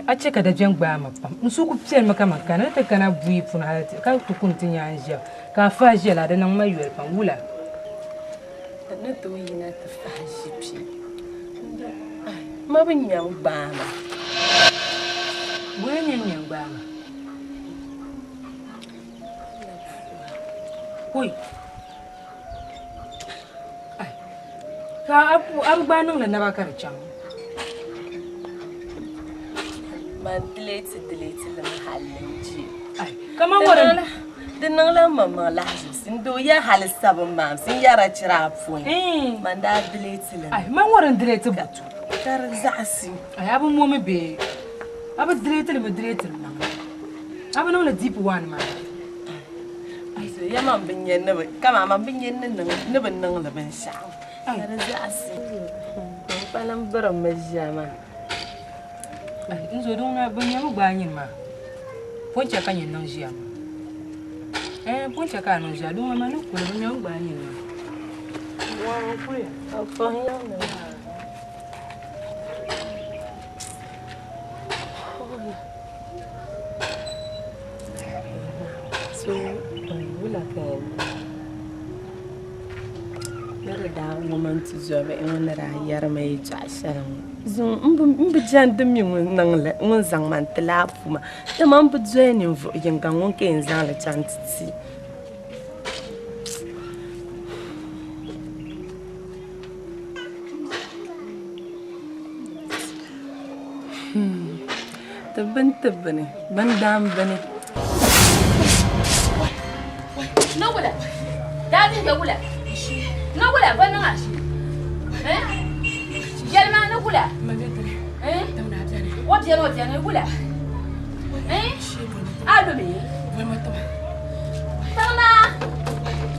Speaker 14: A chɛ ka dabiɛm gbaai ma pam. N suhu kul piɛlimi kaman ka ni ti kana buyi puuni hal ka ti kuni ti nya a ni ʒiya ka a fahi ʒiya la, di niŋ ma yoli pam. Wula?
Speaker 1: N ni tooi yina ti fahi ʒi kpe, ma bi nya n-gbaai ma.
Speaker 14: Bɔya nya n-nya n-gbaai ma? Koi! Ka a bi gbaai niŋli naba ka di chaŋ?
Speaker 1: Man dileeti dileeti li mi hali n je.
Speaker 14: Kaman ŋɔ din.
Speaker 1: Di niŋla m maŋmaŋ lahaʒibisi n doo ya hali sabi m maamsi n yɛra chira a pɔi. Man daa dileeti li mi.
Speaker 14: Man ŋɔ din dileeti butu.
Speaker 1: Ka di zaɣisi.
Speaker 14: Ai a bi momi bee? A bi dileeti li mi dileeti li maŋa. A bi niŋli deep one maa.
Speaker 1: Ya man bi nya ni bi kaman man bi nya ni niŋ ni bi niŋli binshɛɣu ka di zaɣisi n kpalim birimmi ʒiya maa.
Speaker 14: N zo din ŋuna bɛ nyami gbaai nyini maa pun chɛ ka nyini niŋ ʒiya maa ɛɛn pun chɛ ka a niŋ ʒiya din ŋuna man ni kuli bɛ nyami gbaai nyini maa.
Speaker 1: So wula ka ni di daa ŋuma n-ti zɔbihi ŋɔ ni daa yɛri ma yɛltɔɣa shɛli ŋɔ zuŋ m bi jɛndi mi ŋun zaŋ ma n-ti laa puu maa dama m bi doli ninvuɣ yiŋga ŋun ka yɛn zaŋ li chaŋ nti ti. Ti bini ti bini, bindaan bini.
Speaker 15: Ni wula? Daa bihi bɛ wula? Ni wula bɛ niŋ a? Eh? Yɛlima ni wula? Eh? O beni o beni wula? Eh? A lumi? Tiŋ naa.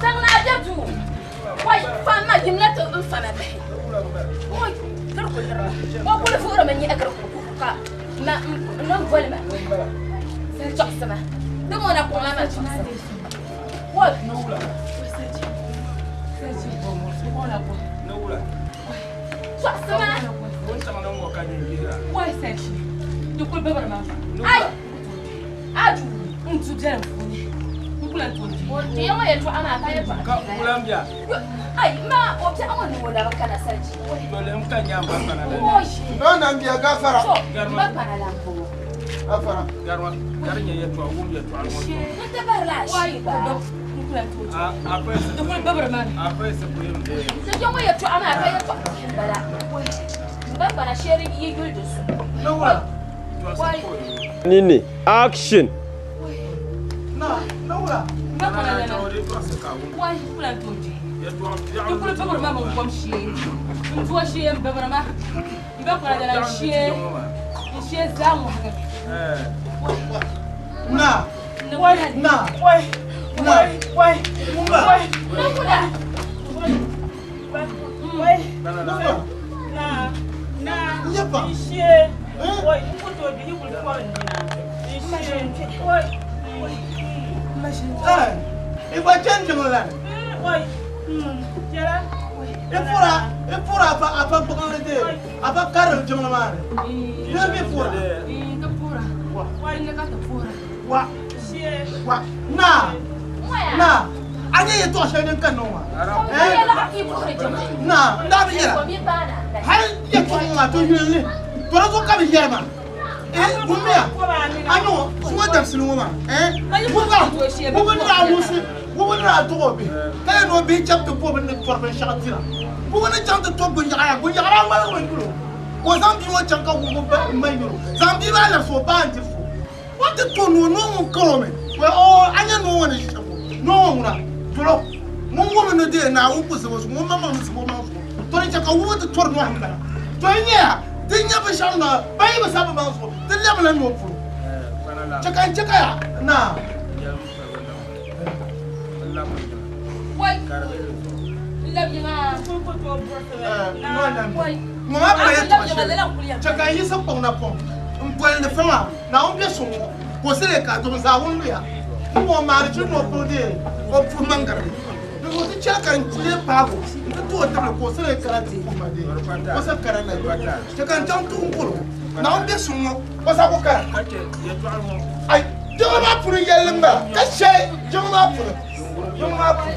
Speaker 15: Tiŋ naa bɛ duu. Wai, fam ma yimla ti n fama bahi. Wai, tiri ku liri ma. O kuli vuhirimi nyɛhigiri kuku ka ma n ni boli ma. Sali chɔɣisi ma. Di mo na kuŋ la ma chɔɣisi ma. Wai. Chɔɣisi ma.
Speaker 14: Wai, Sachi. Di kuli bibiri ma.
Speaker 15: Ai! A duu.
Speaker 14: N du biɛlim puuni. N ku lan tooi di.
Speaker 15: Ti ya ŋɔ yɛltɔɣa maa ka yɛltɔɣa
Speaker 16: Ka kulan bia.
Speaker 15: Ai, ma o biɛɣu ŋɔ ni o labi kana Sachi.
Speaker 16: Dole n ka nya ba kpana la.
Speaker 15: Wai.
Speaker 11: No na bia gafara.
Speaker 15: To, ba kpana la m-bɔŋɔ.
Speaker 11: Gafara.
Speaker 16: Garima, gari nyɛ yɛltɔɣa wum yɛltɔɣa ŋɔ.
Speaker 15: N ti bahirila a shee gba.
Speaker 14: N ku lan tooi di.
Speaker 16: A a pɛsi.
Speaker 14: Di kuli bibiri ma.
Speaker 16: A pɛsi kuyim de.
Speaker 15: Ti ya ŋɔ yɛltɔɣa maa ka yɛltɔɣa bihi m-bala. N ba kpana shee di yi yuli di zuɣu. Wai.
Speaker 17: Nini, action!
Speaker 4: Na, na wula.
Speaker 14: N ba kpana lana. Wai, n ku lan tooi di. Di kuli bibiri ma mini kom shee. N doo shee m bibiri ma. N ba kpana lana n shee. N shee zaa ŋɔhigi mi.
Speaker 4: Na.
Speaker 14: Wai.
Speaker 4: Na.
Speaker 6: Wai.
Speaker 4: Na.
Speaker 6: Wai.
Speaker 4: Wumba.
Speaker 6: Wai.
Speaker 15: Na wula.
Speaker 6: Wai.
Speaker 4: Wumba.
Speaker 6: Na. Na.
Speaker 4: Yepa.
Speaker 6: N shee. Wai, n ku tooi di yi kuli kɔri n dina. N shee. Wai.
Speaker 4: Eh. Ifa chen jiŋli.
Speaker 6: Wai. Jɛla.
Speaker 4: Ifura, ifura afa afa gbuɣinli de, afa karili jiŋli maa ni. Di mi fura.
Speaker 14: N ti puhira.
Speaker 6: Wai.
Speaker 14: N ni ka ti puhira.
Speaker 4: Wa.
Speaker 6: Shee.
Speaker 4: Wa. Na. Na. A nyɛ yɛltɔɣa shɛli din ka niŋ maa. Na, n daa bi yɛra. Hali yɛltɔɣa ŋɔ maa to yuli li. To di zuɣu ka bi yɛri maa. Eh, wummiya. A nyɛ ŋɔ, zuŋɔ dabisili ŋɔ maa. Eh, wuba, wuba ni daa wumsi, wuba ni daa dɔɣi o bihi. Ka yɛli ni o bihi chaŋ ti bo bini ni tɔri binshɛɣu dira. Wuba ni chaŋ ti to gunyaɣa ya, gunyaɣa daa ŋmaligi mi yuli o. Ka o zaŋ bia ŋɔ chaŋ ka wubi ba ma yuli o. Zaŋ bia maa labisi o baa n-diri so. O ti to noo, noo ŋun kari o mi. O, a nyɛ noo ŋɔ ni ʒi shɛm ŋɔ. Noo ŋɔ ŋuna, dolo. Ŋun wumi ni dee Naawuni ku zib o zuɣu, ŋun maŋmaŋ ni zib o maŋ zuɣu. To ni chɛ ka wubi ti tɔri nɔhi m-bala. To yi nyɛya di nya binshɛɣu na ban yi bi sabi bɛ maŋ zuɣu, di lɛbila noo polo. Chɛ ka n chɛ ka ya naa.
Speaker 15: Wai. N labi yiŋa. Wai.
Speaker 4: Ŋɔ maa pa yɛltɔɣa shɛli. Chɛ ka n yiɣisi kpaŋ napɔŋ m-bolindi fama Naawuni be suŋ ŋɔ ka o sili ka dom zaawuni luya. N ŋɔ maani chiri ni o pili dee o puhi maŋgarili. Di zuɣu ti chɛli ka n lee paagi o nti ti o tibili ka o sili kana ti puhi ma dee o sa kana na chɛ ka n chaŋ tuhi n kuli o. Naawuni be suŋ ŋɔ o sa ku kana. Ai, jiŋli maa puuni yɛlli m-bala ka shɛli jiŋli maa puuni. Jiŋli maa puuni.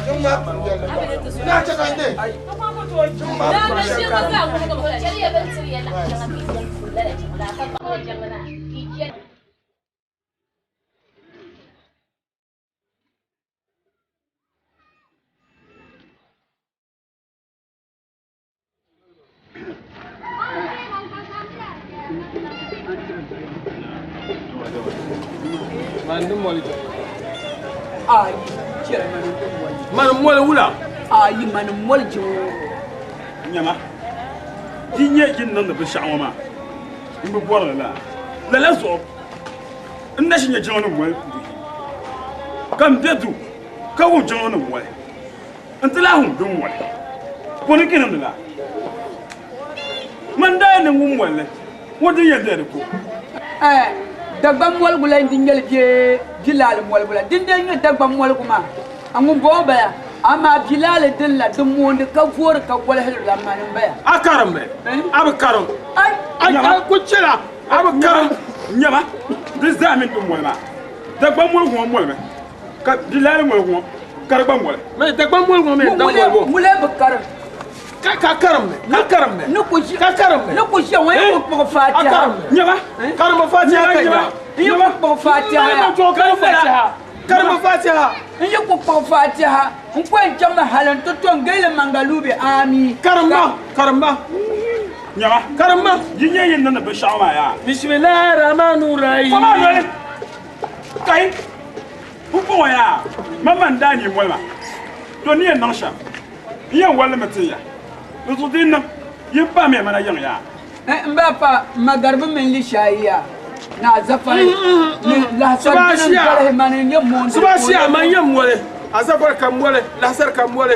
Speaker 4: Jiŋli maa puuni yɛlli m-bala. Naa chɛ ka n dee. Jiŋli maa puuni yɛlli m-bala.
Speaker 15: Chɛliya bɛ ni tiri ya laɣ shɛŋa ka yi yɛn puli lala jiŋli maa ka kpaŋ jiŋli maa. Yi chɛ.
Speaker 12: Ayi, chɛli mani n-di moli.
Speaker 3: Mani moli wula?
Speaker 12: Ayi, mani moli jiŋli ŋɔ.
Speaker 13: Nyama, di nyɛ yi ni niŋdi binshɛɣu ŋɔ maa, m bi bɔri li laa. Lala zuɣu n na ʒi nya jiŋli ni moli buyi, ka m be duu ka wum jiŋli ni moli. N ti lahi wum din moli. Pɔni ka niŋdi laa. Man daa yɛn niŋ wum molli ŋɔ din yɛn bɛ di ko.
Speaker 12: Ɛɛ, Dagbaŋ moligu la n-di nyɛli bee Bilaali moligu la? Din dee nyɛ Dagbaŋ moligu maa, a ŋun bɔŋɔ bala, amaa Bilaali din la, din moondi ka voori ka golihiri la mani m-baya.
Speaker 3: A karimmi? A bi karim.
Speaker 12: Ai!
Speaker 3: A ku chɛla, a bi karim.
Speaker 13: Nyama, di zaa mini din moli maa, Dagbaŋ moligu ŋɔ molimi. Ka Bilaali moli ŋɔ ka di gba moli.
Speaker 3: Mɛ Dagbaŋ moli ŋɔ mi da moli bo.
Speaker 12: Ŋule bi karim.
Speaker 3: Ka ka karim mi. Ka karim mi.
Speaker 12: Ni ku ʒi.
Speaker 3: Ka karim mi.
Speaker 12: Ni ku ʒiya ŋɔ yi ku kpuɣi Fatiha.
Speaker 3: A karim mi.
Speaker 13: Nyama.
Speaker 3: Karim Fatiha ka nya.
Speaker 12: N yi ku kpuɣi Fatiha.
Speaker 3: Mali ma jɔ karim Fatiha. Karim Fatiha.
Speaker 12: N yi ku kpuɣi Fatiha. N ku yɛn chaŋmi hali n ti to n geeli mangalubi ami.
Speaker 3: Karim ma. Karim ma.
Speaker 13: Nyama.
Speaker 3: Karim ma.
Speaker 13: Yi nyɛ yi niŋdi binshɛɣu maa yaa.
Speaker 3: Bisimilahi rahmani rahim.
Speaker 13: Fama noli. Kai. Pumpɔŋɔ yaa, man man daa nyɛ moli ma, to ni yɛn niŋ shɛm, n yɛn wali li mi tin ya. Di zuɣu di yi niŋ, yin paami ya mana yiŋ yaa.
Speaker 12: N ba pa magaribi mini lishaayi yaa. Ni azafari ni lahasari dini n galihi mani n nyɛ mondi.
Speaker 16: Subasiya man yɛn moli azafari ka moli lahasari ka moli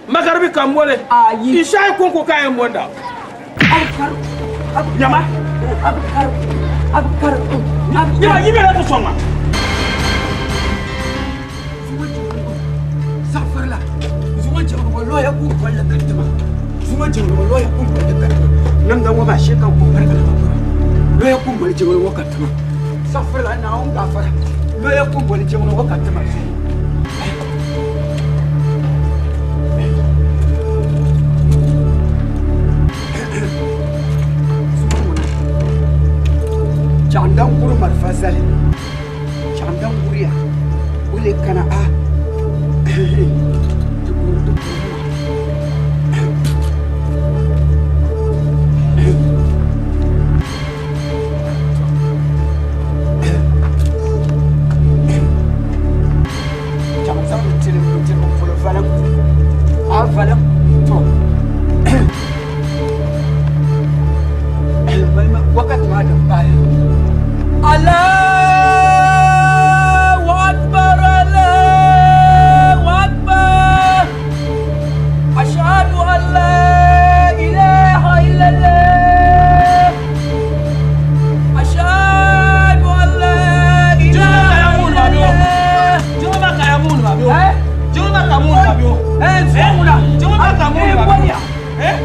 Speaker 16: magaribi ka moli ishayi konko ka yɛn monda. Nyama nyama yi bɛla ti sɔŋ ma.
Speaker 12: Zafarila zuŋɔ jiŋli ŋɔ lɔya ku bolli ka tima zuŋɔ jiŋli ŋɔ lɔya ku bolli ka tima namda ŋɔ maa shee ka n ku pirigili maa bɔra lɔya ku boli jiŋli ŋɔ ka tima zafarila Naawuni gaafara lɔya ku boli jiŋli ŋɔ ka tima zuŋɔ. Chaɣandan guri malifa zali chaɣandan guriya o lee kana a di guri di guri Chaɣ zaŋ tili nudirigu polo valiŋ a valiŋ to wakati maa din pahi Allahu akbar Allahu akbar ashhadu an la ilaha illallah ashhadu an la ilaha illallah
Speaker 16: Juma ka mun ma bio. Juma ka mun ma bio.
Speaker 12: Eh, zunguna.
Speaker 16: Juma ka mun ma bio.
Speaker 12: Eh?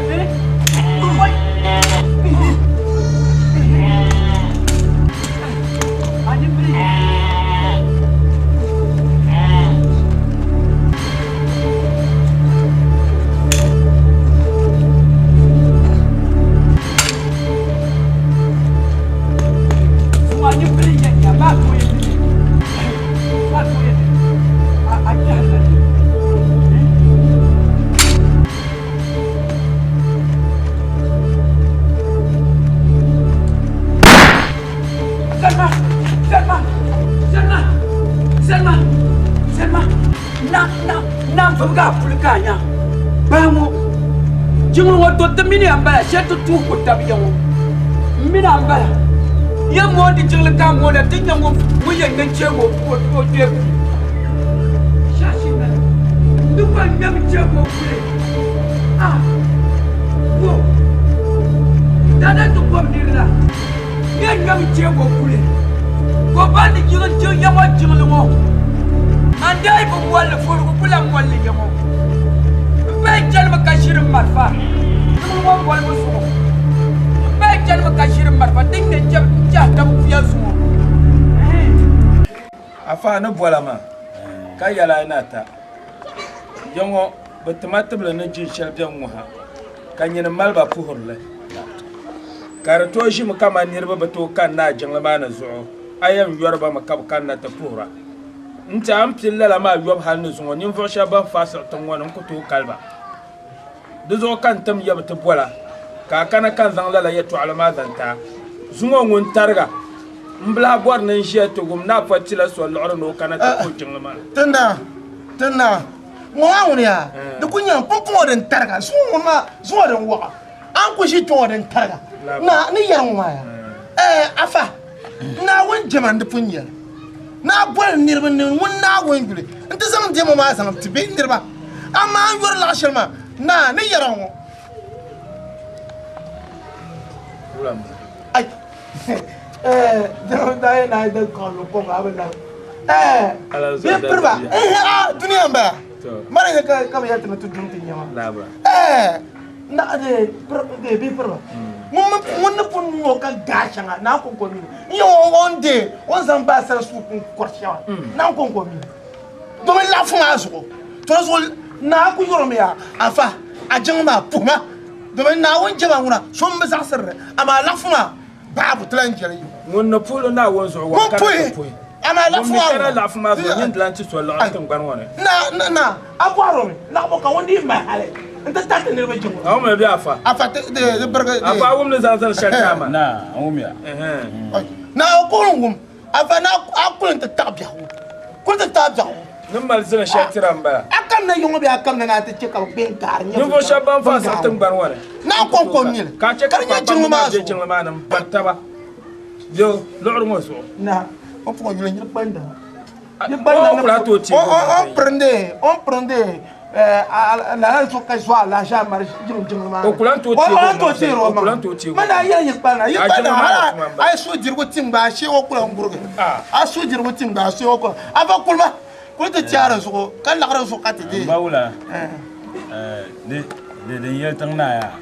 Speaker 12: Selma! Selma! Selma! Selma! Selma! Na na na n vibigi a puli ka a nya baa ŋɔ jiŋli ŋɔ to ti mini ya n-bala shɛli ti tuhi ku tabi ya ŋɔ m mini a n-bala ya moondi jiŋli ka a moona ti nya ŋun yɛn ŋme n-cheegi o kpee puli shashi mali di gba ŋmɛmi cheegi o puli a wo dada ti kom niri la Nyɛ ŋmɛmi cheegi o puli ka o bandi jiŋ ya ŋɔ jiŋli ŋɔ man deei bi molli furigu ku lahi molli ya ŋɔ m pahi chanimi ka ʒiri m malifa jiŋli ŋɔ bolibu zuɣu m pahi chanimi ka ʒiri m malifa din ŋmɛ n-chahi tabi puya zuɣu.
Speaker 16: Afa ni bola maa ka yɛli a ni a ta ya ŋɔ bɛ tima tibili ni jin shɛli bɛ ŋɔ ha ka nyini mali ba puhiri li ka di tooi ʒimi kamani niriba bi tooi kanna a jiŋli maa ni zuɣu a yɛn yɔri ba mi ka bɛ kanna ti puhira n tiɛha n pili lala maa yɔbu hali ni zuŋɔ ninvuɣu shɛba ban faai siɣi tiŋ ŋɔ ni n ku tooi kali ba di zuɣu ka n tim ya bi ti bola ka a kana ka n zaŋ lala yɛtɔɣili maa zaŋ ti a zuŋɔ ŋun tariga m bi lahi bɔri ni n ʒiya ti wum ni a pɔri tila so liɣiri ni o kana ti puhi jiŋli maa.
Speaker 18: Tindaa, tindaa, ŋɔ maa ŋuni yaa, di ku nyɛmi pumpɔŋɔ din tariga, zuŋɔ ŋuni maa, zuŋɔ din wɔɣa, a ni ku ʒi kpɛŋɔ din tariga, na ni yɛri ŋɔ maa yaa, ɛɛ afa, Naawuni jɛma n-di pun yɛli ni a boli niriba ni ŋun Naawuni yuli nti zaŋ diɛma maa zaŋ ti bɛ niriba, amaa n yuri laɣ shɛli maa, naa ni yɛra ŋɔ. Ai, bɛ piriba a dunia n bala mana nyɛ ka bɛ yɛli ti ni ti dum ti nyɛma bi piriba ŋun ni pun niŋ o ka gaa shɛŋa naa konko mini n yɛ o ni deei o ni zaŋ baai sari suuku n kɔri shɛŋa naa konko mini domin laɣafu maa zuɣu to di zuɣu naa ku yurimi yaa afa a jiŋ maa puhima domin Naawuni jɛma ŋuna so m bi zaɣisiri li amaa laɣafu maa babu ti lan jɛli yi.
Speaker 16: Ŋun ni puhili Naawuni zuɣu wa
Speaker 18: Ŋun
Speaker 16: kana
Speaker 18: puhi
Speaker 16: ti puhi.
Speaker 18: amaa laɣafu
Speaker 16: Ŋun mi
Speaker 18: maa
Speaker 16: kana
Speaker 18: ŋuna.
Speaker 16: laɣafu maa zuɣu nyin dilan ti so liɣiri tiŋgbani ŋɔ ni.
Speaker 18: Na na na a bɔhiri mi laɣibu ka ŋun dii mali hali n-ti tariti niriba jiŋli.
Speaker 16: A wumli bɛ afa?
Speaker 18: Afa ti di di birigi di.
Speaker 16: Afa a wum ni zaŋ zali shɛli ti a maa?
Speaker 13: Na, a wumya.
Speaker 18: Na a kuli n wum. Afa na a kuli n-ti taɣi biɛhigu. Kuli ti taɣi biɛhigu.
Speaker 16: Ni mali zini shɛli tira m-bala.
Speaker 18: A kamina yiŋɔ bee a kamina ni a ti che ka bɛ kpe n-gaari nyɛ
Speaker 16: Ninvuɣ shɛba ban faai siɣi tiŋgbani ŋɔ ni.
Speaker 18: Naa kɔŋko n-nyɛ li.
Speaker 16: Ka a che
Speaker 18: Ka
Speaker 16: ka
Speaker 18: di nyɛ
Speaker 16: paɣikpamba
Speaker 18: jiŋli
Speaker 16: maa
Speaker 18: maa
Speaker 16: be
Speaker 18: zuɣu.
Speaker 16: jiŋli maa ni m-bari taba. Yo, luɣiri ŋɔ zuɣu.
Speaker 18: Na, o puɣi yuli nyiri kpanda.
Speaker 16: O kula tooi teegi o
Speaker 18: O pirindi, o pirindi lala so ka zuɣu alaafee mari jiŋ jiŋ maa.
Speaker 16: O kula tooi teegi
Speaker 18: O kula tooi teegi o
Speaker 16: O kula tooi teegi o
Speaker 18: Ma na yɛli yi kpanda, yi
Speaker 16: A
Speaker 18: kpanda
Speaker 16: jiŋ maa
Speaker 18: hala
Speaker 16: tuma m-bala.
Speaker 18: a yi su dirigu tim gba a shee o kula n-gurigi. A su dirigu tim gba a shee o kula. A fa kulima kuli ti tiɛri zuɣu ka laɣiri zuɣu ka ti deei.
Speaker 8: N ba wula di din yɛli tiŋ naa yaa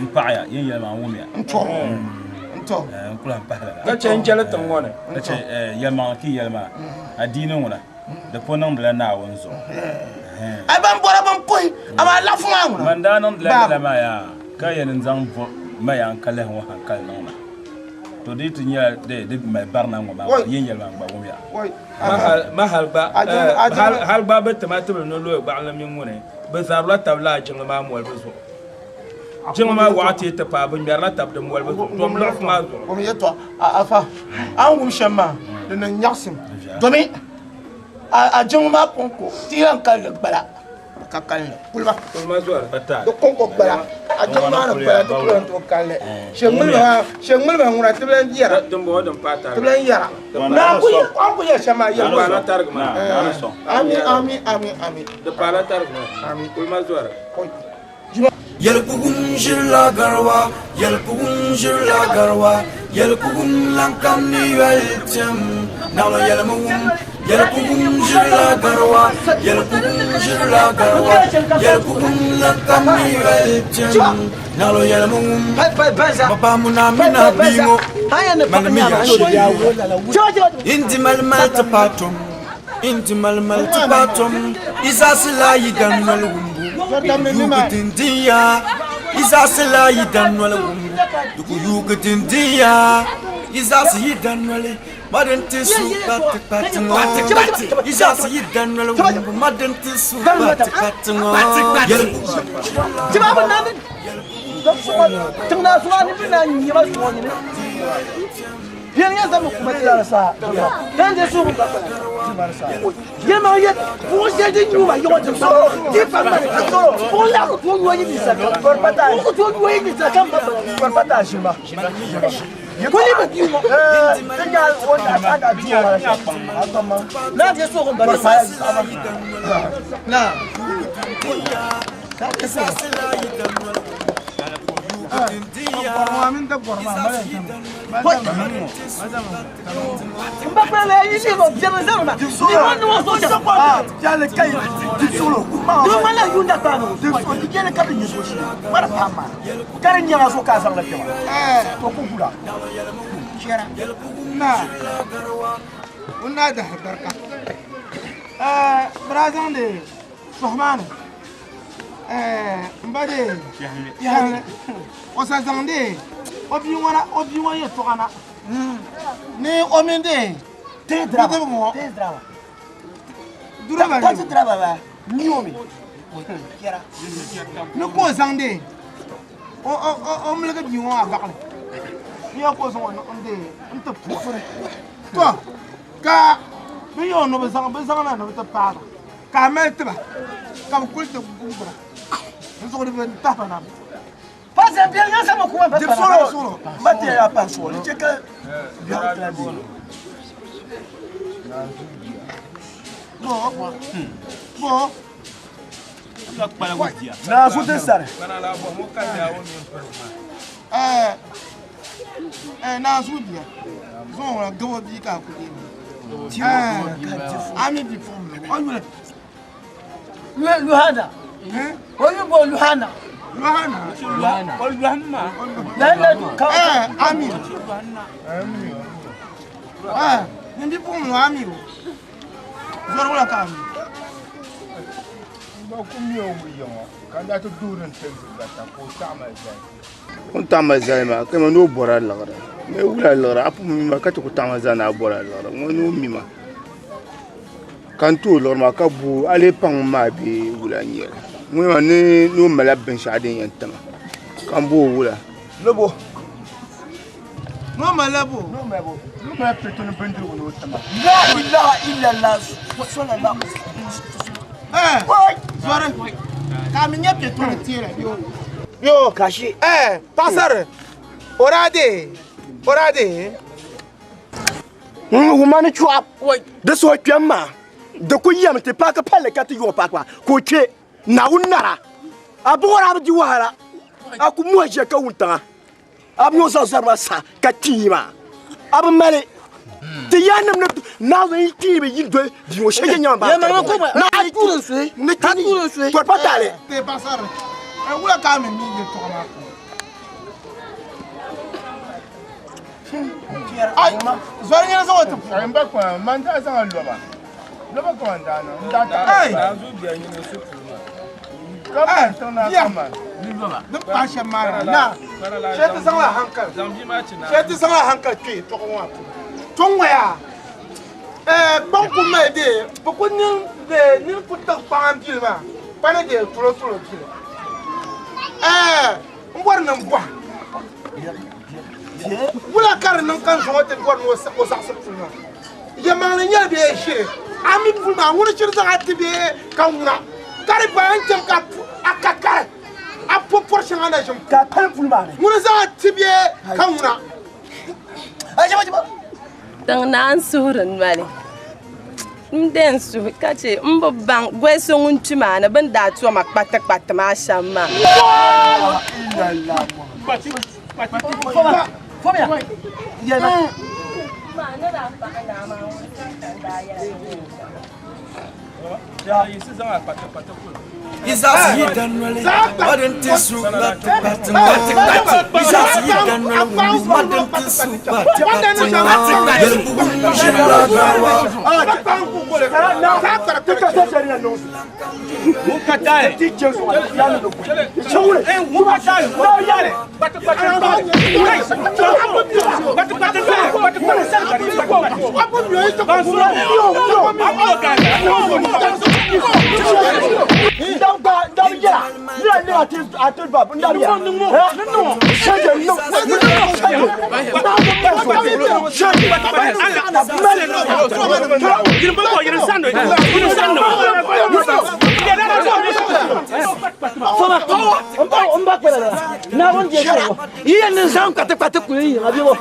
Speaker 8: n paɣaya yin yɛli maa n wumya.
Speaker 18: N to. N to.
Speaker 8: N kula n pahi lala.
Speaker 16: Ka chɛ n jɛli tiŋ ŋɔ ni.
Speaker 8: Ka chɛ yɛlimaŋli ka yi yɛli maa adiini ŋuna di po niŋdila Naawuni zuɣu.
Speaker 18: A ban bɔra bin puhi amaa laɣafu maa ŋuna.
Speaker 8: Man daa niŋdila lala maa yaa ka yɛn n zaŋ ma yaa n ka lihi ŋɔ hankali niŋ na. To di ti nyɛla di mali barina ŋɔ maa yin yɛli maa n gba wumya.
Speaker 16: Ma hali gba hali gba bi tima tibili ni looi gbaɣinli mini ŋuni bi zarila tabi laa jiŋli maa molibu zuɣu. Jiŋli maa waɣa ti ti paai bi ŋmɛrila tabi di molibu zuɣu dom liɣifu maa zuɣu.
Speaker 18: Wum yɛtɔɣa afa a ni wum shɛm maa di niŋ nyaɣisim domi a jiŋli maa kɔŋko ti yɛn kalli gbala ka kalli kuliba
Speaker 16: Kulima zɔri.
Speaker 18: di kɔŋko gbala a jiŋli maa ni gbala ti ku lan tooi kalli shɛŋ ŋmulima ŋuna ti bi lan yɛra
Speaker 16: Dimbɔŋɔ din paai
Speaker 18: ti bi lan yɛra na a ku yɛ shɛm maa
Speaker 16: Di
Speaker 18: yɛli
Speaker 16: paala tarigi maa.
Speaker 18: ami ami ami ami
Speaker 16: Di paala tarigi maa. Kulima zɔri.
Speaker 5: Yɛlkugum ʒirila gariwa, yɛlkugum ʒirila gariwa, yɛlkugum lankam ni yoli tɛm, naɣila yɛlimi wum. Yɛlkugum ʒirila gariwa, yɛlkugum ʒirila gariwa, yɛlkugum lankam ni yoli tɛm, naɣila yɛlimi wum. Baba muna mina bia ŋɔ malimi ya shili, indi mali mali ti paai tom, indi mali mali ti paai tom, izaasi la yi dan noli wumbu. Yuugi dindin ya, izaasi la yi dan noli wumbu. Di ku yuugi dindin ya, izaasi yi dan noli. Madin ti su kpati kpati ŋɔ, izaasi yi dan noli wumbu. Madin ti su kpati kpati ŋɔ.
Speaker 7: Tiba bi nani tiŋ naa zuɣu ni bi na nyima zuɣu ni yɛn yɛn zaŋ kuma ti la sa dan de suhu ba yɛn ma yɛ buɣu shɛli din nyuma yɔgɔ ti sɔrɔ ti fa ma ti sɔrɔ buɣu la ku tooi nyɔ yi ni sa kam buɣu ku tooi nyɔ yi ni sa kam ba
Speaker 2: Kɔripata ʒima.
Speaker 7: kuli bi bi ŋɔ
Speaker 2: Ti nya o a da di o wala shɛm.
Speaker 7: na de suhu ba
Speaker 18: Na.
Speaker 7: N ba kpɛrɛ la yi ni bɔ biɛri zari ma ni ŋɔ ni ŋɔ so shɛm
Speaker 2: Jali kai dipsolo
Speaker 7: di ŋmanila yuunda kpaani
Speaker 2: dipsolo di jɛli ka bi nyɛ so shee mara pam maa ka di nyɛŋa so ka a zaŋla kpɛma to ku gula
Speaker 18: Chɛra na ŋun daa dahi barika bɛ daa zaŋdi sɔhi maa ni n ba de yahali o sa zaŋdi o bia ŋɔ na o bia ŋɔ yɛltɔɣa na ni o mini de bidibigi ŋɔ duraba
Speaker 7: Taxi driver ba ni o mi
Speaker 18: ni ka o zaŋdi o miligi bia ŋɔ maa baɣali ni ya ka o zaŋ o n de n ti puɣusiri to ka bi yɛ o ni bi zaŋ bi zaŋ na ni bi ti paagi ka a mali tiba ka bi kuli ti gungura n zuɣu di bi tahi ba na
Speaker 7: Parce que biɛri sama kuma ba
Speaker 2: dipsolo ma ti ya pa so ni chɛ ka biɛɣu tila di
Speaker 18: bo bo
Speaker 2: Naazu ti sari.
Speaker 18: ɛɛ ɛɛ naazu bia zuŋɔ ŋuna gabo bia ka a ku deemi ɛɛ a mi bi puɣum o yuli
Speaker 7: Luhana o yu bo Luhana
Speaker 18: Luhana
Speaker 16: O lɔhim ma.
Speaker 7: Luhana ka
Speaker 18: ɛɛ ami ɛɛ nin bi puɣum no ami o zɔri wula ka ami.
Speaker 11: Ba ku mi o wuliya ŋɔ ka n daa ti duhiri n tinsi gata ka o taɣama zali. O ni taɣama zali maa ka ni o bɔra liɣiri ni wula liɣiri a pun mi ma ka ti ku taɣama zali ni a bɔra liɣiri ŋɔ ni o mi ma ka n ti o liɣiri maa ka bu a lee paŋ maa bee wula n nyɛli ŋɔ maa ni o malila binshaɣu din yɛn tima ka n bo o wula.
Speaker 2: Lobo.
Speaker 18: N'o malila bo.
Speaker 2: N'o mali bo. N'o mali piɛto ni bindirigu ni o tima.
Speaker 7: La ilaha illallah sallallahu
Speaker 18: ɛɛ zɔri ka mi nyɛ piɛto ni teera yo. Yo
Speaker 7: kashi
Speaker 18: ɛɛ paɣasari o daa de o daa de
Speaker 2: Wumma ni chɔɣu di suhu kpɛm maa di ku yɛm ti paaki palli ka ti yɔɔ paaki maa ka o kpe Naawuni nara a bi wara a bi di wahala a ku mohi ʒiya ka wuntaŋa a bi nyɛ o zaŋ zɔri maa sa ka kpiyi maa a bi mali ti yaannim ni Naawuni yi kpiyi bi yi doli bia ŋɔ shɛli nyɛma baa ni kpiyi tɔri pa taali.
Speaker 18: Wula ka a mi mi yɛltɔɣa maa puuni? Ai, zɔri nyɛla zaŋ o ti puhi.
Speaker 11: N ba kpaŋ, man daa zaŋ a loba. Loba ka man daa niŋ, n daa taɣi
Speaker 18: Ai.
Speaker 11: Kaman tiŋ naa kaman.
Speaker 18: Din pahi shɛm maa na, naa, shee ti zaŋla hankali, shee ti zaŋla hankali kpe yɛltɔɣa ŋɔ maa puuni. To ŋɔya, eh, kpaŋ ku mali dee, bɛ ku niŋ dee, nini ku tiɣi kpaŋa m-pili maa, pa ni dee tolo tolo pili. Eh, m bɔri ni m bɔhi. Wula ka di niŋ ka n zaŋ o ti bɔri ni o zaɣisi puli maa? Yɛlimaŋli n-nyɛli bee ʒiri? A mi puli maa ŋuni shiri zaŋ a ti bee ka ŋuna? Ka di baai n-cham ka a ka kari a po pɔri shɛŋa na ʒim puli ŋuni zaŋ a ti bee ka ŋuna?
Speaker 1: Tiŋ naa n suhuri noli n de n suhi ka chɛ n bi baŋ goli so ŋun kpi maa ni bin daa toma kpati kpati maa shɛm maa.
Speaker 7: Yi ni zaŋ kpatikpati kuli yiŋa bɛ bɔ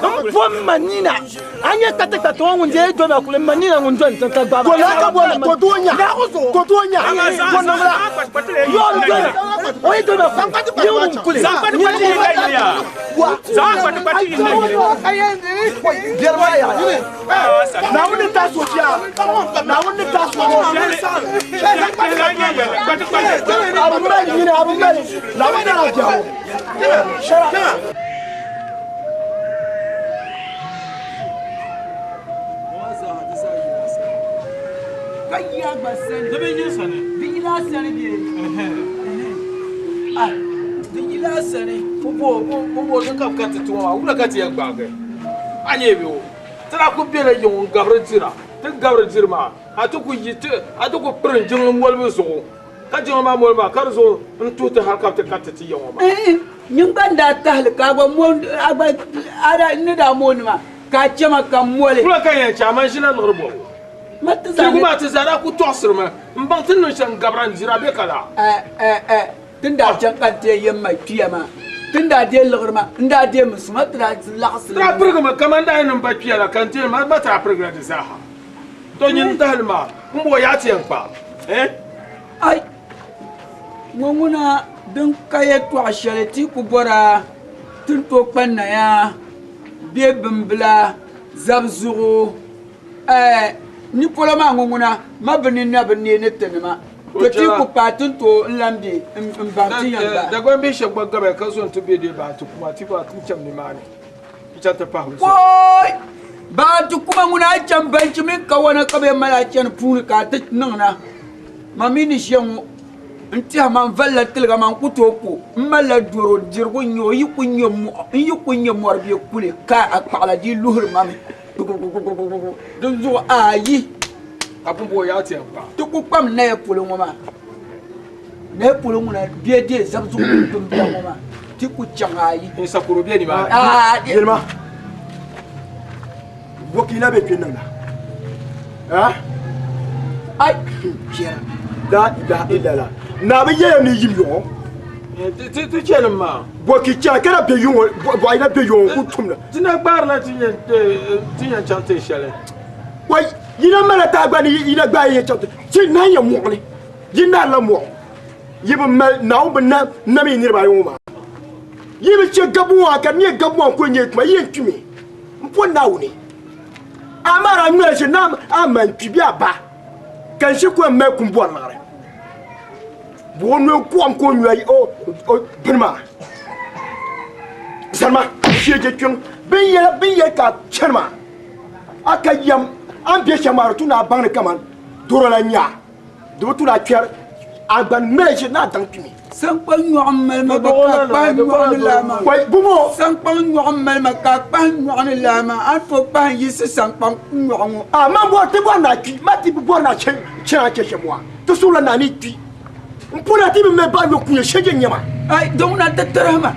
Speaker 7: n pom ma nina a nyɛ kpatikpati ŋɔ ŋun deei doma kuli ma nina ŋun doni tiŋ ka gba o yi doma kuli ŋun kuli
Speaker 2: Naawuni ta sochia Naawuni ta sochia abu mali nyini abu mali Naawuni na biɛho shɛra.
Speaker 12: Ka yi a gba sani. Di bi yi sani. Di yila a sani bee? Ah,
Speaker 3: di yila a sani. Pumpɔŋɔ pumpɔŋɔ din ka bi ka ti ti ŋɔ maa wula ka ti yɛn gbaagi? A nyɛ bɛ o ti daa kuli bela yiŋ n gabiri dira ti ni gabiri diri maa a ti ku yi ti a ti ku pirin jiŋli molibu zuɣu ka jiŋli maa moli maa ka di zuɣu n tuhi ti hali ka bi ti kariti ti ya ŋɔ maa.
Speaker 12: Nyin gba n daa tahili ka a gba mo a gba a daa n ni daa mooni maa ka a chɛ ma ka m moli.
Speaker 3: Wula ka n yɛn chɛ a man ʒila liɣiri bɔbu.
Speaker 12: Ma ti zaŋ
Speaker 3: Teeku maa ti zaa daa ku tɔɣisirimi m baŋ ti ni niŋ shɛm n gabira n dira bɛ ka laa.
Speaker 12: Ɛ ɛ ɛ Ti ni daa chaŋ ka n ti yɛn yɛm ma kpiya maa, ti ni daa deei liɣiri maa, n daa deei mi suma ti daa laɣisi
Speaker 3: li. Ti daa pirigimi kaman daa yɛn niŋ ba kpiya la ka n deei ma ti daa pirigila di zaaha. Tɔ nyin tahili maa, m bo yaa ti yɛn kpa eh?
Speaker 12: Ai! Ŋɔ ŋuna din ka yɛtɔɣ shɛli ti ku bɔr a ti ni tooi kpa naya bee bimbila zab zuɣu. Ɛɛ, ni polo maa ŋɔ ŋuna ma bi ni na bi neei ni tinima. To ti ku paai ti ni tooi n lan be n baŋ ti yɛn gbaai.
Speaker 3: Dagbaŋ bihi shɛba gba gabaya ka zo nti be dee bahi ti kuma ti gba ti chaŋ nimaani n-chaŋ ti pahi bɛ zuɣu.
Speaker 12: Kooi! Bahi ti kuma ŋuna a chaŋ banchi mini kawana ka bɛ mali a chani puuni ka a ti niŋ na. Ma mi ni ʒiya ŋɔ n tɛha ma n valila tiliga maa n ku tooi ku m malila dɔro dirigu n-nyɛ o yi ku nya mɔɣu n yi ku nya mɔri bee kuli ka a kpaɣila di luhiri ma mi Din zuɣu ayi
Speaker 3: ka pumpɔŋɔ yaa ti yɛn kpa.
Speaker 12: Ti ku kpam naya polo ŋɔ maa. Naya polo ŋuna bɛ deei zab zuɣu mini bimbila ŋɔ maa ti ku chaŋ ayi.
Speaker 3: N sakoro bɛ nimaani.
Speaker 2: Yɛlima wakila bɛ kpe niŋda ha
Speaker 12: ai
Speaker 2: la ilaha illallah naa bi yɛya ni yim yɔɣɔ.
Speaker 16: Ti chani maa.
Speaker 2: Bɔki chana ka na be yuŋ ŋɔ, bɔɣi na be yuŋ ŋɔ ku tumda.
Speaker 16: Ti na gbaarila ti yɛn chaŋ tin shɛli.
Speaker 2: Wai, yi na mali taa gba ni yi na gbaai yɛn chaŋ ti na yɛn mɔɣu ni, yi naarila mɔɣu. Yi bi mali Naawuni bi nam yi niriba ayi ŋɔ maa. Yi bi chɛ gabu ŋɔ ka di nyɛ gabu maa n-kuli nyɛ tuma, yi yɛn kpimi m-po Naawuni. Amaa a ŋmɛla ʒiri ni a ma n-kpi bee a ba, ka n ʒi ka o yɛn mali kum bɔri liɣiri. Bɔ o noli kɔɣim ka o nyu o bini maa. Zalima shee je kpiɔŋ bɛ ni yɛli ka a chani maa, a ka yɛm a ni be shɛm maa di tu ni a baŋ ni kaman dɔro la n-nyɛ a. Di bi tu ni a kpɛri a gba ni ŋmɛla ʒiri ni a daŋ kpimi.
Speaker 12: Sankpaŋ nyɔɣu m-mali ma ka a kpahi nyɔɣu ni laa maa. Sankpaŋ nyɔɣu m-mali ma ka a kpahi nyɔɣu ni laa maa. A ni tooi kpahi n-yiɣisi sankpaŋ nyɔɣu ŋɔ.
Speaker 2: A man bɔri ti bɔri ni a kpi, ma ti bi bɔri ni a chani a chɛ shɛm maa. Ti suhurila naa ni kpi. M poni a ti bi mali baɣa yo kunya shɛje nyɛma.
Speaker 12: Ai, din ŋuna ti tirihi ma.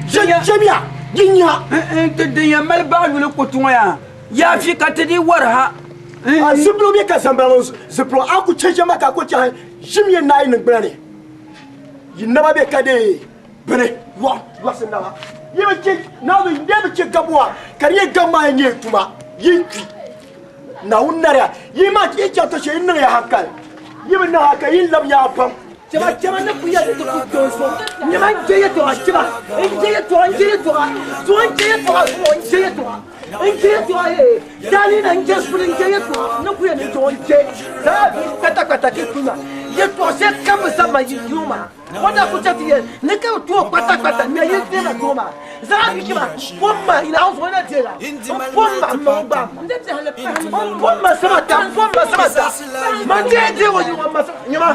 Speaker 2: Shɛmiya, di nya.
Speaker 12: N-n ti din yɛn mali baɣa yuli kutu ŋɔ yaa. Yaafi ka ti dii wari ha.
Speaker 2: A zipiligu bɛ ka zambala ŋɔ zipiligu a ku chɛ shɛm maa ka a ku chahi ʒim yɛn naai niŋgbuna ni. Yi naba bɛ ka dee bini yɔɣu yɔɣisi naba. Yi bi chɛ Naawuni bi chɛ gabu maa ka di nyɛ gabu maa yɛn nyɛ tuma yi kpi. Naawuni nariya yi maa yi chaŋ ti shee yi niŋ ya hankali yi bi niŋ hankali yi labi yaa pam.
Speaker 7: Chɛba chɛba ni ku yɛli ti ku kpɛŋ so nyɛma n je yɛtɔɣa chɛba n je yɛtɔɣa n je yɛtɔɣa zuɣu n je yɛtɔɣa zuɣu n je yɛtɔɣa n je yɛtɔɣa ee daani na n je suli n je yɛtɔɣa ni ku yɛli n zuɣu n je zaa bi kpata kpata ti tuma yɛtɔɣa shɛli kam bi sabi ma yi duu maa. O daa kuli chɛ ti yɛli ni ka bɛ tooi kpata kpata nya yi deela doo maa zaa bi chɛ ma m-pom ma Naawuni zuɣu na deela m-pom ma m ma o gbaam ma m-pom ma sama ta m-pom ma sama ta man deei deeg o yiŋɔ m ma nyama.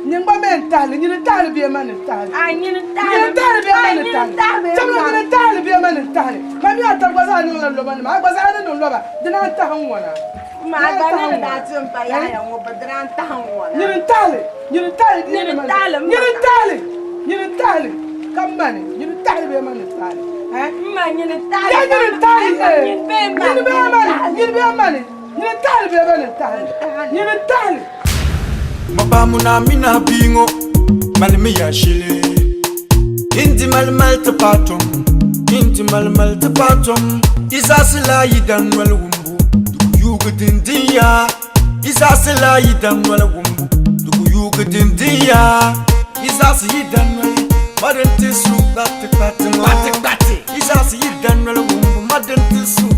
Speaker 4: Nyin gba mi n-tahili, nyini n-tahili bee mani n-tahili? Nyini n-tahili bee mani n-tahili? Chɛmla nyini n-tahili bee mani n-tahili? Ma mi a taba gba zaa niŋla loba nima, a gba zaa ni niŋ loba, dina n-tahi n ŋɔna. Nyini n-tahili, nyini n-tahili bee mani n-tahili? Nyini n-tahili, nyini n-tahili ka mani, nyini n-tahili bee mani n-tahili? Ya nyini n-tahili, nyini bee mani, nyini bee mani? Nyini n-tahili bee mani n-tahili? Nyini n-tahili.
Speaker 5: Mabamuna mina bingo malimiya shili Indi mal mal ti patom Indi mal mal ti patom Izasila yidan noli wumbu Duku yugi dindin ya Izasila yidan noli wumbu Duku yugi dindin ya Izasi yidan noli Madin ti su kpati kpati ŋɔ Izasi yidan noli wumbu Madin ti su